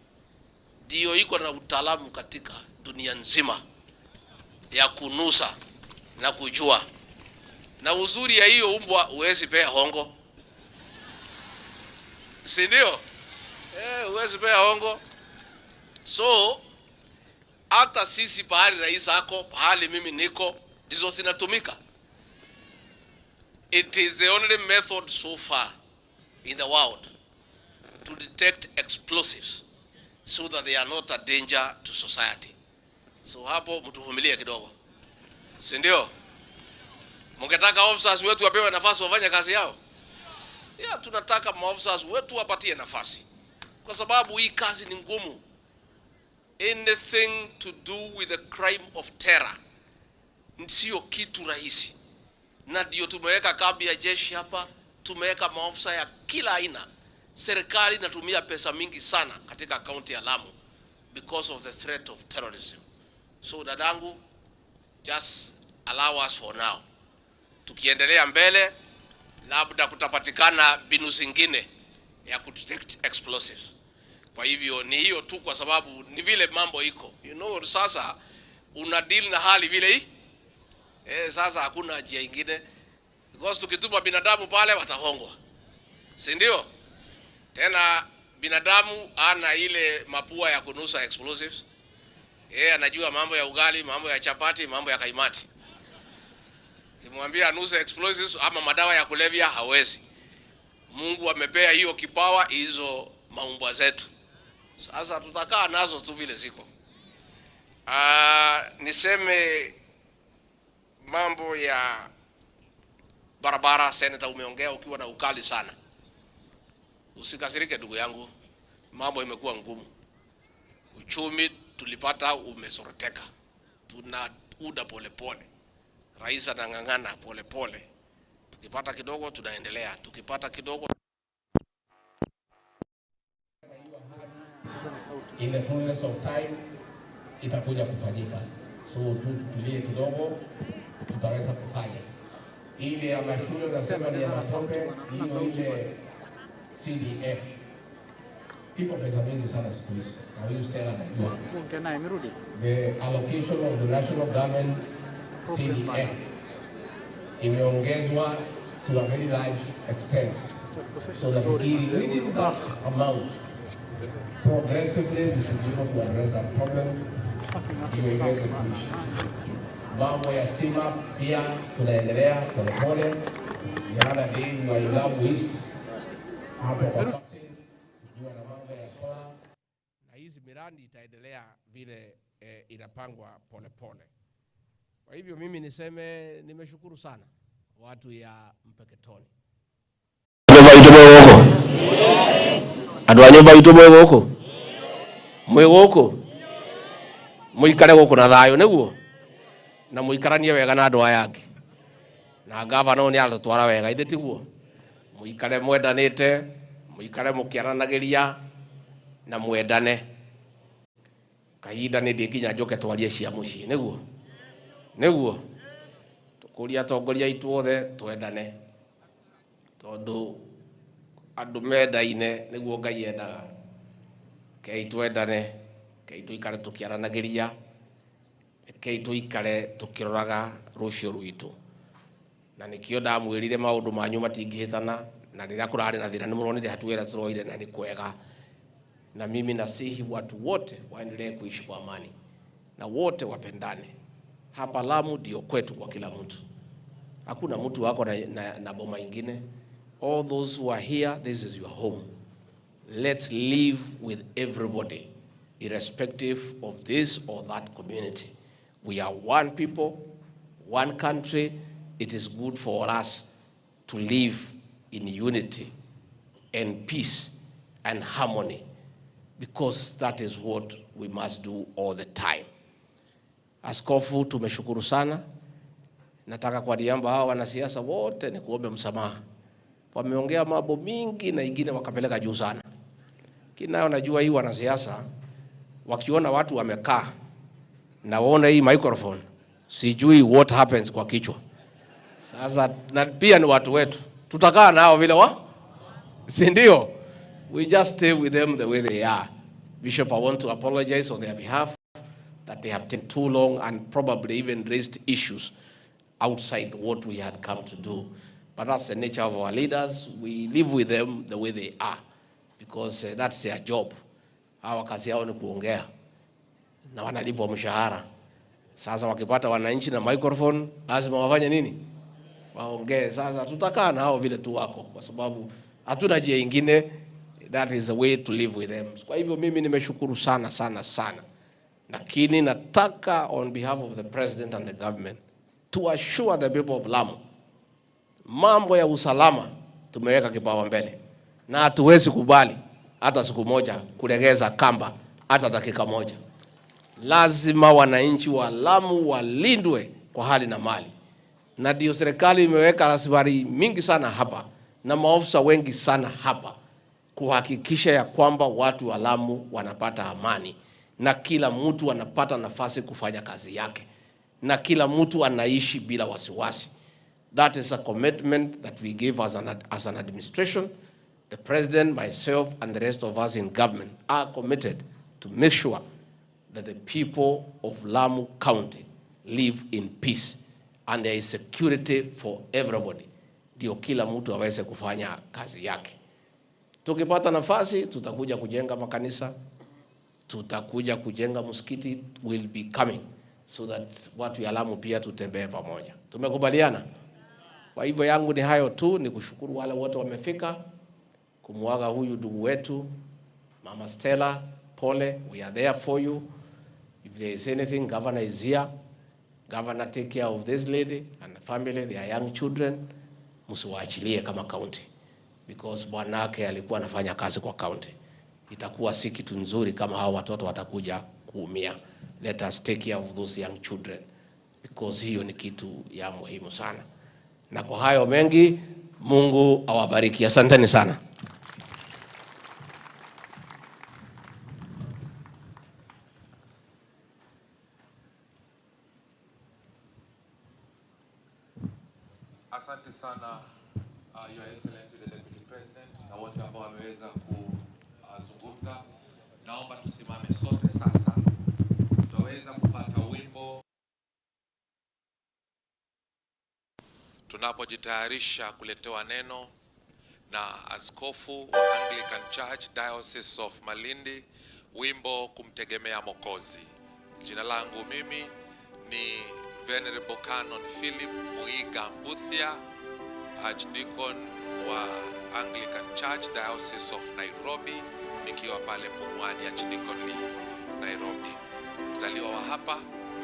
ndio iko na utaalamu katika dunia nzima ya kunusa na kujua. Na uzuri ya hiyo umbwa, huwezi pea hongo, si ndio? Huwezi pea hongo. So hata sisi pahali rais ako, pahali mimi niko, ndizo zinatumika. It is the only method so far in the world to detect explosives so that they are not a danger to society. So hapo mtuvumilie kidogo, si ndio? Mngetaka officers wetu wapewe nafasi wafanye kazi yao? Yeah, tunataka maofficers wetu wapatie nafasi, kwa sababu hii kazi ni ngumu. Anything to do with the crime of terror sio kitu rahisi, na ndio tumeweka kambi ya jeshi hapa, tumeweka maofisa ya kila aina. Serikali inatumia pesa mingi sana katika kaunti ya Lamu because of the threat of terrorism. So dadangu, just allow us for now. Tukiendelea mbele, labda kutapatikana mbinu zingine ya kudetect explosives. Kwa hivyo ni hiyo tu, kwa sababu ni vile mambo iko. Sasa una deal na hali vile hii. Sasa hakuna njia ingine, because tukituma binadamu pale watahongwa, si ndio? Tena binadamu ana ile mapua ya kunusa explosives. Yeye anajua mambo ya ugali, mambo ya chapati, mambo ya kaimati. Kimwambia anuse explosives ama madawa ya kulevya hawezi. Mungu amepea hiyo kipawa hizo maumbwa zetu. Sasa tutakaa nazo tu vile ziko. Niseme mambo ya barabara, Senator, umeongea ukiwa na ukali sana. Usikasirike ndugu yangu, mambo imekuwa ngumu. Uchumi tulipata umesoroteka. Tunauda polepole. Rais anang'ang'ana polepole. Tukipata kidogo tunaendelea, tukipata kidogo. In the fullness of time itakuja kufanyika. So tutulie kidogo, tutaweza kufanya. Ile ya mashule unasema ni ya matope, hiyo ile CDF. Iko pesa mingi sana siku hizi. Na huyu Stella anajua. The allocation of the national government CDF imeongezwa to a very large extent, so that within that amount, progressively we should be able to address that problem. Iweze kuishi. Mambo ya stima pia tunaendelea polepole. Jana day wa Lamu East hapo kwa captain, tukiwa na mambo ya solar, na hizi miradi itaendelea vile inapangwa polepole. Kwa hivyo mimi niseme nimeshukuru sana watu ya Mpeketoni. Andu a nyumba itu mwi guku, mwi guku, muikare guku na thayo niguo, na muikaranie wega na andu aya angi, na gavana ni atutwara wega ithe tiguo, muikare mwendanite, muikare mukiaranagiria na mwendane. Kahinda ni ndinginya njoke twarie cia mucii niguo, niguo tukuria atongoria aitu othe twendane, tondu andu mendaine niguo Ngai endaga. Kei twendane, kei tuikare tukiaranagiria, kei tuikare tukiroraga rucio rwitu. Na nikio ndamwirire maundu manyu matingihitana, na riria kurari na thina nimuronire hatua ira turoire na ni kwega. Na mimi nasihi watu wote waendelee kuishi kwa amani na wote wapendane. Hapa Lamu ndio kwetu kwa kila mtu. Hakuna mtu wako na boma ingine. All those who are here, this is your home. Let's live with everybody, irrespective of this or that community. We are one people, one country. It is good for us to live in unity and peace and harmony, because that is what we must do all the time. Askofu, tumeshukuru sana. Nataka kwa niaba hawa wanasiasa wote ni kuombe msamaha. Wameongea mambo mingi na ingine wakapeleka juu sana. Kinayo najua hii wanasiasa wakiona watu wamekaa na waona hii microphone, sijui what happens kwa kichwa. Sasa na pia ni watu wetu, tutakaa nao vile wa, si ndio? We just stay with them the way they are. Bishop, I want to apologize on their behalf that they have taken too long and probably even raised issues outside what we had come to do. But that's the nature of our leaders. We live with them the way they are because that's their job. Hawa kazi yao ni kuongea na wanalipwa mshahara. Sasa wakipata wananchi na microphone lazima wafanye nini? Waongee. Sasa tutakaa na hao vile tu wako, kwa sababu hatuna njia ingine. That is the way to live with them. Kwa hivyo mimi nimeshukuru sana sana sana, lakini nataka on behalf of the president and the government to assure the people of Lamu, mambo ya usalama tumeweka kipaumbele na hatuwezi kubali hata siku moja kulegeza kamba hata dakika moja. Lazima wananchi wa Lamu walindwe kwa hali na mali, na ndio serikali imeweka rasilimali mingi sana hapa na maofisa wengi sana hapa kuhakikisha ya kwamba watu wa Lamu wanapata amani na kila mtu anapata nafasi kufanya kazi yake na kila mtu anaishi bila wasiwasi. That is a commitment that we give as an administration. The president, myself, and the rest of us in government are committed to make sure that the people of Lamu County live in peace and there is security for everybody. Ndio kila mtu aweze kufanya kazi yake. Tukipata nafasi tutakuja kujenga makanisa, tutakuja kujenga msikiti, will be coming so that watu ya Lamu pia tutembee pamoja. Tumekubaliana? Kwa hivyo yangu ni hayo tu, ni kushukuru wale wote wamefika kumuaga huyu ndugu wetu Mama Stella, pole, we are there for you. If there is anything, governor is here. Governor, take care of this lady and the family, their young children. Msiwaachilie kama county because bwanake alikuwa anafanya kazi kwa county. Itakuwa si kitu nzuri kama hao watoto watakuja kuumia. Let us take care of those young children because hiyo ni kitu ya muhimu sana. Na kwa hayo mengi, Mungu awabariki. Asanteni sana. Asante sana Your Excellency the Deputy President na wote ambao wameweza kuzungumza. Naomba tusimame sote sasa, tutaweza kupata wimbo tunapojitayarisha kuletewa neno na askofu wa Anglican Church Diocese of Malindi, wimbo Kumtegemea Mwokozi. Jina langu mimi ni Venerable Canon Philip Muiga Mbuthia, Archdeacon wa Anglican Church Diocese of Nairobi, nikiwa pale Pumwani Archdeaconry Nairobi, mzaliwa wa hapa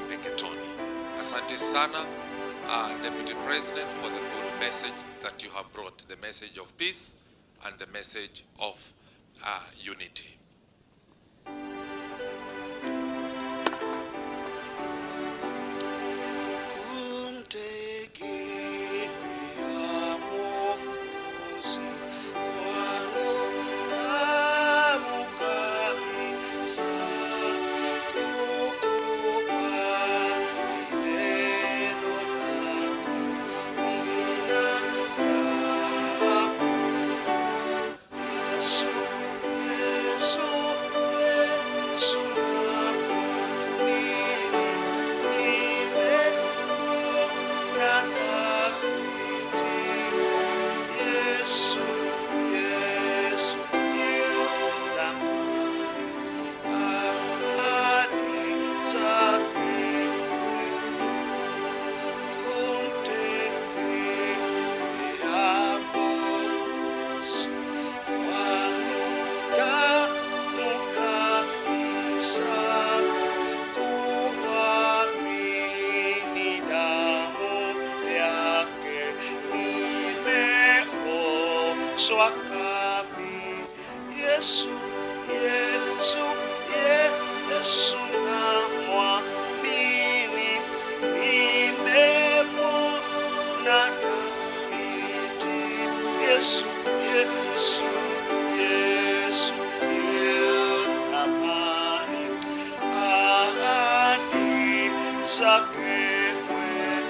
Mpeketoni. Asante sana Deputy President for the good message that you have brought, the message of peace and the message of unity. Kumtegemea Mwokozi kwangu tamu kabisa, kukubali neno lako nina raha. Yesu, Yesu, Yesu namwamini, nimemwona thabiti. Yesu, Yesu yu thamani, ahadi zake kweli. Kumtegemea Mwokozi kwangu tamu kabisa, kuamini damu yake nimeoshwa kami. Yesu, Yesu, Yesu namwamini. zake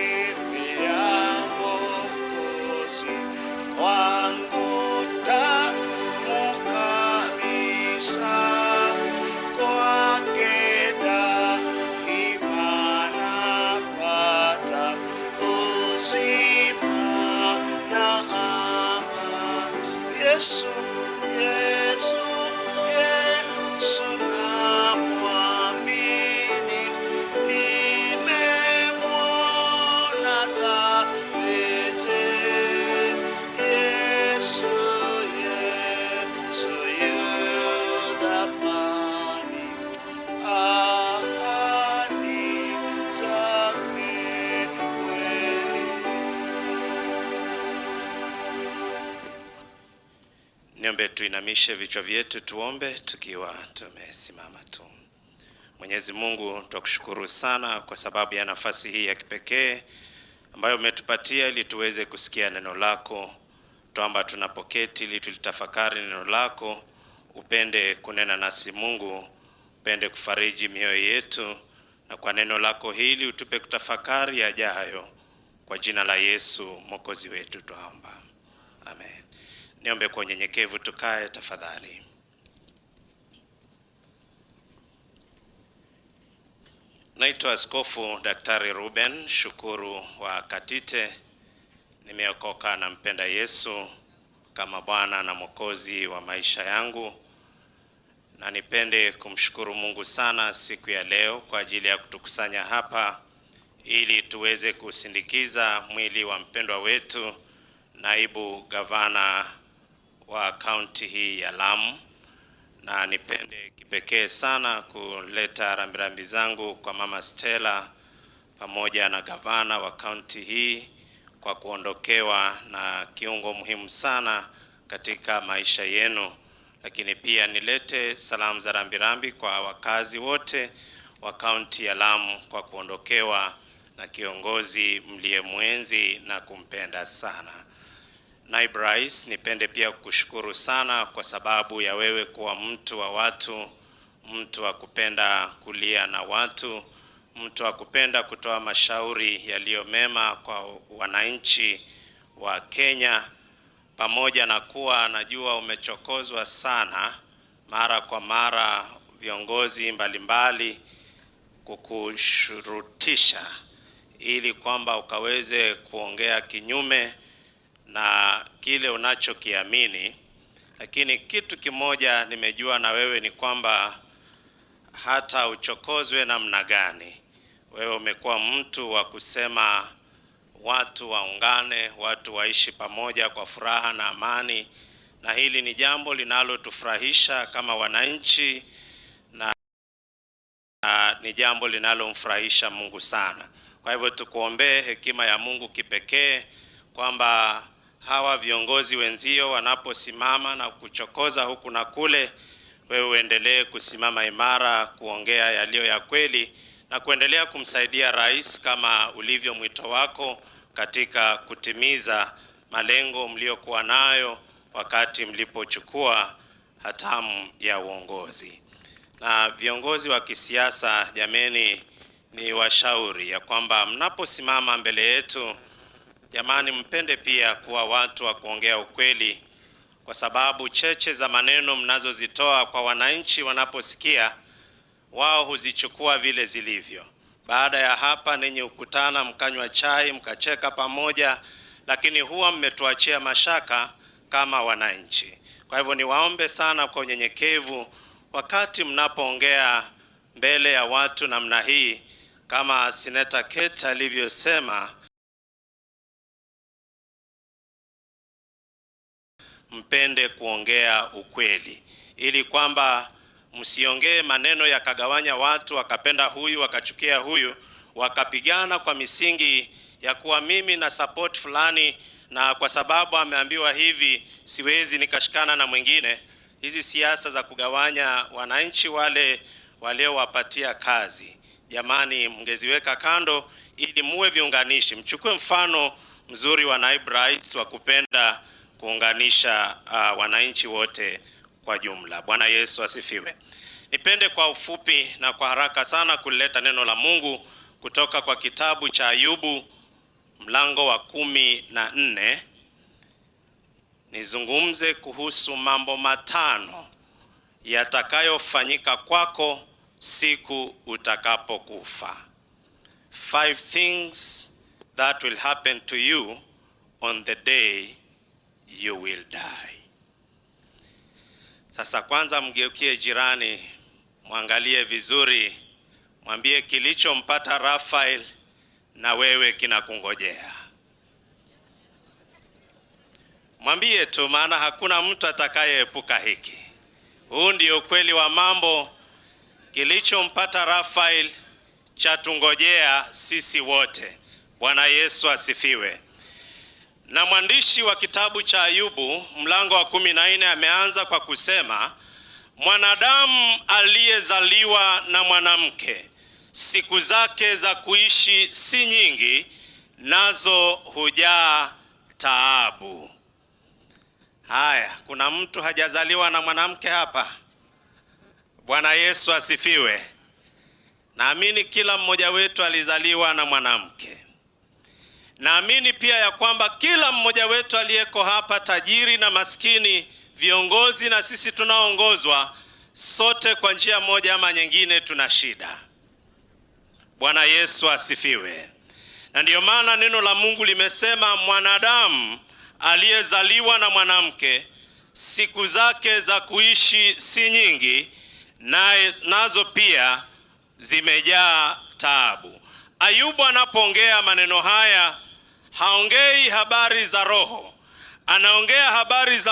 kumtegemea Mwokozi kwangu tamu kabisa, kwake daima napata uzima na amani. Yesu, Yesu, Yesu namwamini, nimemwona thabiti. Yesu, Yesu yu thamani, ahadi zake kweli. Niombe tuinamishe vichwa vyetu tuombe tukiwa tumesimama tu. Mwenyezi Mungu, twakushukuru sana kwa sababu ya nafasi hii ya kipekee ambayo umetupatia ili tuweze kusikia neno lako. Twamba tunapoketi ili tulitafakari neno lako, upende kunena nasi Mungu, upende kufariji mioyo yetu, na kwa neno lako hili utupe kutafakari yajayo. Kwa jina la Yesu Mwokozi wetu twaomba, amen. Niombe kwa unyenyekevu tukae tafadhali. Naitwa Askofu Daktari Ruben Shukuru wa Katite. Nimeokoka na mpenda Yesu kama Bwana na Mwokozi wa maisha yangu, na nipende kumshukuru Mungu sana siku ya leo kwa ajili ya kutukusanya hapa ili tuweze kusindikiza mwili wa mpendwa wetu naibu gavana wa kaunti hii ya Lamu. Na nipende kipekee sana kuleta rambirambi zangu kwa Mama Stella pamoja na gavana wa kaunti hii kwa kuondokewa na kiungo muhimu sana katika maisha yenu. Lakini pia nilete salamu za rambirambi kwa wakazi wote wa kaunti ya Lamu kwa kuondokewa na kiongozi mliyemwenzi na kumpenda sana. Naibu Rais, nipende pia kukushukuru sana kwa sababu ya wewe kuwa mtu wa watu, mtu wa kupenda kulia na watu, mtu wa kupenda kutoa mashauri yaliyo mema kwa wananchi wa Kenya, pamoja na kuwa najua umechokozwa sana mara kwa mara viongozi mbalimbali kukushurutisha ili kwamba ukaweze kuongea kinyume na kile unachokiamini. Lakini kitu kimoja nimejua na wewe ni kwamba hata uchokozwe namna gani, wewe umekuwa mtu wa kusema watu waungane, watu waishi pamoja kwa furaha na amani, na hili ni jambo linalotufurahisha kama wananchi na ni jambo linalomfurahisha Mungu sana. Kwa hivyo tukuombee hekima ya Mungu kipekee kwamba hawa viongozi wenzio wanaposimama na kuchokoza huku na kule, wewe uendelee kusimama imara, kuongea yaliyo ya kweli na kuendelea kumsaidia rais kama ulivyo mwito wako katika kutimiza malengo mliokuwa nayo wakati mlipochukua hatamu ya uongozi. Na viongozi wa kisiasa, jameni, ni washauri ya kwamba mnaposimama mbele yetu, jamani, mpende pia kuwa watu wa kuongea ukweli, kwa sababu cheche za maneno mnazozitoa kwa wananchi wanaposikia, wao huzichukua vile zilivyo. Baada ya hapa ninyi hukutana mkanywa chai mkacheka pamoja, lakini huwa mmetuachia mashaka kama wananchi. Kwa hivyo niwaombe sana kwa unyenyekevu, wakati mnapoongea mbele ya watu namna hii, kama Seneta Kate alivyosema, mpende kuongea ukweli, ili kwamba msiongee maneno yakagawanya watu, wakapenda huyu wakachukia huyu, wakapigana kwa misingi ya kuwa mimi na support fulani, na kwa sababu ameambiwa hivi siwezi nikashikana na mwingine. Hizi siasa za kugawanya wananchi wale waliowapatia kazi, jamani, mngeziweka kando ili muwe viunganishi. Mchukue mfano mzuri wa naibu rais wa kupenda kuunganisha wananchi wote kwa jumla. Bwana Yesu asifiwe. Nipende kwa ufupi na kwa haraka sana kuleta neno la Mungu kutoka kwa kitabu cha Ayubu mlango wa 14. Nizungumze kuhusu mambo 5 yatakayofanyika kwako siku utakapokufa. 5 things that will happen to you on the day you will die. Sasa kwanza mgeukie jirani, mwangalie vizuri, mwambie kilichompata Raphael na wewe kinakungojea. Mwambie tu, maana hakuna mtu atakayeepuka hiki. Huu ndio ukweli wa mambo. Kilichompata Raphael chatungojea sisi wote. Bwana Yesu asifiwe. Na mwandishi wa kitabu cha Ayubu mlango wa 14 ameanza kwa kusema, mwanadamu aliyezaliwa na mwanamke, siku zake za kuishi si nyingi, nazo hujaa taabu. Haya, kuna mtu hajazaliwa na mwanamke hapa? Bwana Yesu asifiwe. Naamini kila mmoja wetu alizaliwa na mwanamke. Naamini pia ya kwamba kila mmoja wetu aliyeko hapa, tajiri na maskini, viongozi na sisi tunaoongozwa, sote kwa njia moja ama nyingine tuna shida. Bwana Yesu asifiwe. Na ndiyo maana neno la Mungu limesema mwanadamu aliyezaliwa na mwanamke, siku zake za kuishi si nyingi, nazo pia zimejaa taabu. Ayubu anapoongea maneno haya, haongei habari za roho, anaongea habari za